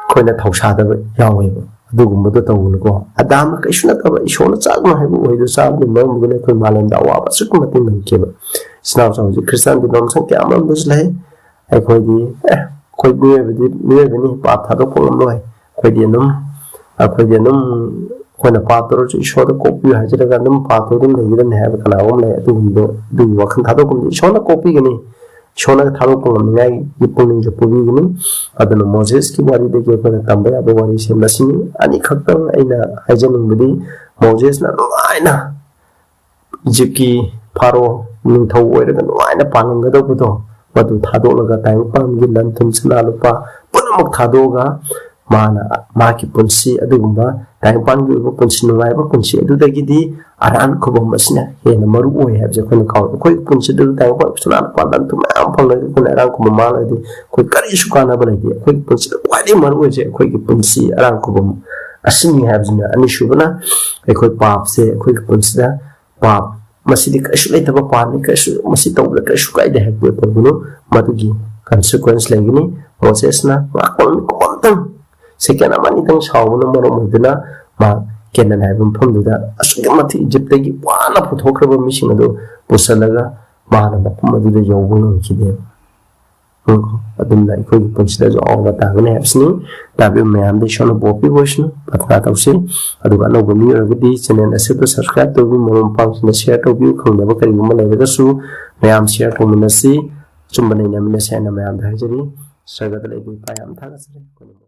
ꯑꯩꯈꯣꯏꯅ ꯊꯧꯁꯥꯗꯕ ꯌꯥꯎꯋꯦꯕ꯫ ꯑꯗꯨꯒꯨꯝꯕꯗꯣ ꯇꯧꯒꯅꯨꯀꯣ꯫ ꯑꯗꯥꯝꯅ ꯀꯩꯁꯨ ꯅꯠꯇꯕ ꯏꯁꯣꯔꯅ ꯆꯥꯒꯅꯨ ꯍꯥꯏꯕ ꯎꯍꯩꯗꯨ ꯆꯥꯕꯅ ꯃꯔꯝ ꯑꯣꯏꯗꯨꯅ ꯑꯩꯈꯣꯏ ꯃꯥꯂꯦꯝꯗ ꯑꯋꯥꯕ ꯑꯁꯨꯛꯀꯤ ꯃꯇꯤꯛ ꯅꯪꯈꯤꯕ꯫ ꯏꯆꯤꯟ ꯏꯅꯥꯎ ꯆꯥꯎꯁꯦ, ꯈ꯭ꯔꯤꯁꯇꯥꯟ denomination ꯀꯌꯥ ꯑꯃꯔꯣꯝꯗꯁꯨ ꯂꯩ꯫ ꯑꯩꯈꯣꯏꯗꯤ, ꯑꯦ, ꯑꯩꯈꯣꯏ ꯃꯤꯑꯣꯏꯕꯗꯤ ꯃꯤꯑꯣꯏꯕꯅꯤ, ꯄꯥꯞ ꯊꯥꯗꯣꯛꯄ ꯉꯝꯂꯣꯏ꯫ ꯑꯩꯈꯣꯏꯗꯤ ꯑꯗꯨꯝ, ꯑꯩꯈꯣꯏꯗꯤ ꯑꯗꯨꯝ ꯑꯩꯈꯣꯏꯅ ꯄꯥꯞ ꯇꯧꯔꯁꯨ ꯏꯁꯣꯔꯗ ꯀꯣꯛꯄꯤꯌꯨ ꯍꯥꯏꯖꯔꯒ ꯑꯗꯨꯝ ꯄꯥꯞꯇ ꯑꯗꯨꯝ ꯂꯩꯒꯗꯕꯅꯤ ꯍꯥꯏꯕ ꯀꯅꯥꯒꯨꯝꯕ ꯂꯩ꯫ ꯑꯗꯨꯒꯨꯝꯕꯗꯣ, ꯑꯗꯨꯒꯤ ꯋꯥꯈꯜ ꯊꯥꯗꯣꯛꯄꯗꯤ ꯏꯁꯣꯔꯅ ꯀꯣꯛꯄꯤꯒꯅꯤ꯫ ꯏꯁꯣꯔꯅ ꯊꯥꯗꯣꯛꯄ ꯉꯝꯅꯤꯡꯉꯥꯏꯒꯤ ꯄꯨꯛꯅꯤꯡꯁꯨ ꯄꯨꯕꯤꯒꯅꯤ꯫ ꯑꯗꯨꯅ ꯃꯣꯖꯦꯁꯀꯤ ꯋꯥꯔꯤꯗꯒꯤ ꯑꯩꯈꯣꯏꯅ ꯇꯝꯕ ꯌꯥꯕ ꯋꯥꯔꯤꯁꯦ ꯃꯁꯤꯅꯤ꯫ ꯑꯅꯤꯈꯛꯇꯪ ꯑꯩꯅ ꯍꯥꯏꯖꯅꯤꯡꯕꯗꯤ, ꯃꯣꯖꯦꯁꯅ ꯅꯨꯡꯉꯥꯏꯅ ꯏꯖꯤꯞꯀꯤ ꯐꯥꯔꯣ ꯅꯤꯡꯊꯧ ꯑꯣꯏꯔꯒ ꯅꯨꯡꯉꯥꯏꯅ ꯄꯥꯜꯂꯝꯒꯗꯧꯕꯗꯣ, ꯃꯗꯨ ꯊꯥꯗꯣꯛꯂꯒ ꯇꯥꯏꯕꯪꯄꯥꯟꯒꯤ ꯂꯟ ꯊꯨꯝ ꯁꯅꯥ ꯂꯨꯄꯥ ꯄꯨꯝꯅꯃꯛ ꯊꯥꯗꯣꯛꯑꯒ ꯃꯥꯅ ꯃꯥꯒꯤ ꯄꯨꯟꯁꯤ ꯑꯗꯨꯒꯨꯝꯕ ꯇꯥꯏꯕꯪꯄꯥꯟꯒꯤ ꯑꯣꯏꯕ ꯄꯨꯟꯁꯤ, ꯅꯨꯡꯉꯥꯏꯕ ꯄꯨꯟꯁꯤ ꯑꯗꯨꯗꯒꯤꯗꯤ ꯑꯔꯥꯟ ꯈꯨꯕꯝ ꯑꯁꯤꯅ ꯍꯦꯟꯅ ꯃꯔꯨ ꯑꯣꯏ ꯍꯥꯏꯕꯁꯦ ꯑꯩꯈꯣꯏꯅ ꯀꯥꯎ-, ꯑꯩꯈꯣꯏꯒꯤ ꯄꯨꯟꯁꯤꯗ ꯇꯥꯏꯕꯪꯄꯥꯟ ꯁꯅꯥ ꯂꯨꯄꯥ ꯂꯟ ꯊꯨꯝ ꯃꯌꯥꯝ ꯐꯪꯂꯒ ꯑꯩꯈꯣꯏꯅ ꯑꯔꯥꯟ ꯈꯨꯕꯝ ꯃꯥꯡꯂꯒꯗꯤ ꯑꯩꯈꯣꯏ ꯀꯔꯤꯁꯨ ꯀꯥꯟꯅꯕ ꯂꯩꯇꯦ꯫ ꯑꯩꯈꯣꯏꯒꯤ ꯄꯨꯟꯁꯤꯗ ꯈ꯭ꯋꯥꯏꯗꯒꯤ ꯃꯔꯨ ꯑꯣꯏꯔꯤꯁꯦ ꯑꯩꯈꯣꯏꯒꯤ ꯄꯨꯟꯁꯤ ꯑꯔꯥꯟ ꯈꯨꯕꯝ ꯑꯁꯤꯅꯤ ꯍꯥꯏꯕꯁꯤꯅ꯫ ꯑꯅꯤꯁꯨꯕꯅ, ꯑꯩꯈꯣꯏ ꯄꯥꯞꯁꯦ, ꯑꯩꯈꯣꯏꯒꯤ ꯄꯨꯟꯁꯤꯗ ꯄꯥꯞ, ꯃꯁꯤꯗꯤ ꯀꯩꯁꯨ ꯂꯩꯇꯕ ꯄꯥꯞꯅꯤ, ꯀꯩꯁꯨ, ꯃꯁꯤ ꯇꯧꯕꯗ ꯀꯩꯁꯨ ꯀꯥꯏꯗꯦ ꯍꯥꯏꯕꯗꯨ ꯇꯧꯒꯅꯨ꯫ ꯃꯗꯨꯒꯤ consequence ꯂꯩꯒꯅꯤ꯫ ꯃꯣꯁꯦꯁꯅ ꯉꯥꯛꯄ ꯃꯤꯀꯨꯞ ꯑꯃꯇꯪ, second ꯑꯃ ꯑꯅꯤꯇꯪ ꯁꯥꯎꯕꯅ ꯃꯔꯝ ꯑꯣꯏꯗꯨꯅ ꯃꯥ ꯀꯦꯅꯥꯟ ꯍꯥꯏꯕ ꯃꯐꯝꯗꯨꯗ ꯑꯁꯨꯛꯀꯤ ꯃꯇꯤꯛ ꯏꯖꯤꯞꯇꯒꯤ ꯋꯥꯅ ꯄꯨꯊꯣꯛꯈ꯭ꯔꯕ ꯃꯤꯁꯤꯡ ꯑꯗꯨ ꯄꯨꯁꯜꯂꯒ ꯃꯥꯅ ꯃꯐꯝ ꯑꯗꯨꯗ ꯌꯧꯕ ꯉꯝꯈꯤꯗꯦꯕ꯫ ꯎꯝ, ꯑꯗꯨꯝꯅ ꯑꯩꯈꯣꯏꯒꯤ ꯄꯨꯟꯁꯤꯗꯁꯨ ꯑꯋꯥꯕ ꯇꯥꯒꯅꯤ ꯍꯥꯏꯕꯁꯤꯅꯤ꯫ ꯇꯥꯕꯤꯕ ꯃꯌꯥꯝꯗ ꯏꯁꯣꯔꯅ ꯕꯣꯔ ꯄꯤꯕ ꯑꯣꯏꯁꯅꯨ꯫ ꯄ꯭ꯔꯊꯅꯥ ꯇꯧꯁꯤ꯫ ꯑꯗꯨꯒ ꯑꯅꯧꯕ ꯃꯤ ꯑꯣꯏꯔꯒꯗꯤ channel ꯑꯁꯤꯕꯨ subscribe ꯇꯧꯕꯤꯌꯨ, ꯃꯔꯨꯞ ꯃꯄꯥꯡꯁꯤꯡꯗ share ꯇꯧꯕꯤꯌꯨ, ꯈꯪꯗꯕ ꯀꯔꯤꯒꯨꯝꯕ ꯂꯩꯔꯒꯁꯨ ꯃꯌꯥꯝ share ꯇꯧꯃꯤꯟꯅꯁꯤ, ꯑꯆꯨꯝꯕ ꯅꯩꯅꯃꯤꯟꯅꯁꯤ ꯍꯥꯏꯅ ꯃꯌꯥꯝꯗ ꯍꯥꯏꯖꯔꯤ꯫ ꯁ꯭ꯋꯔꯒꯗ ꯂꯩꯕ ꯏꯄꯥ, ꯌꯥꯝ ꯊꯥꯒꯠꯆꯔꯤ꯫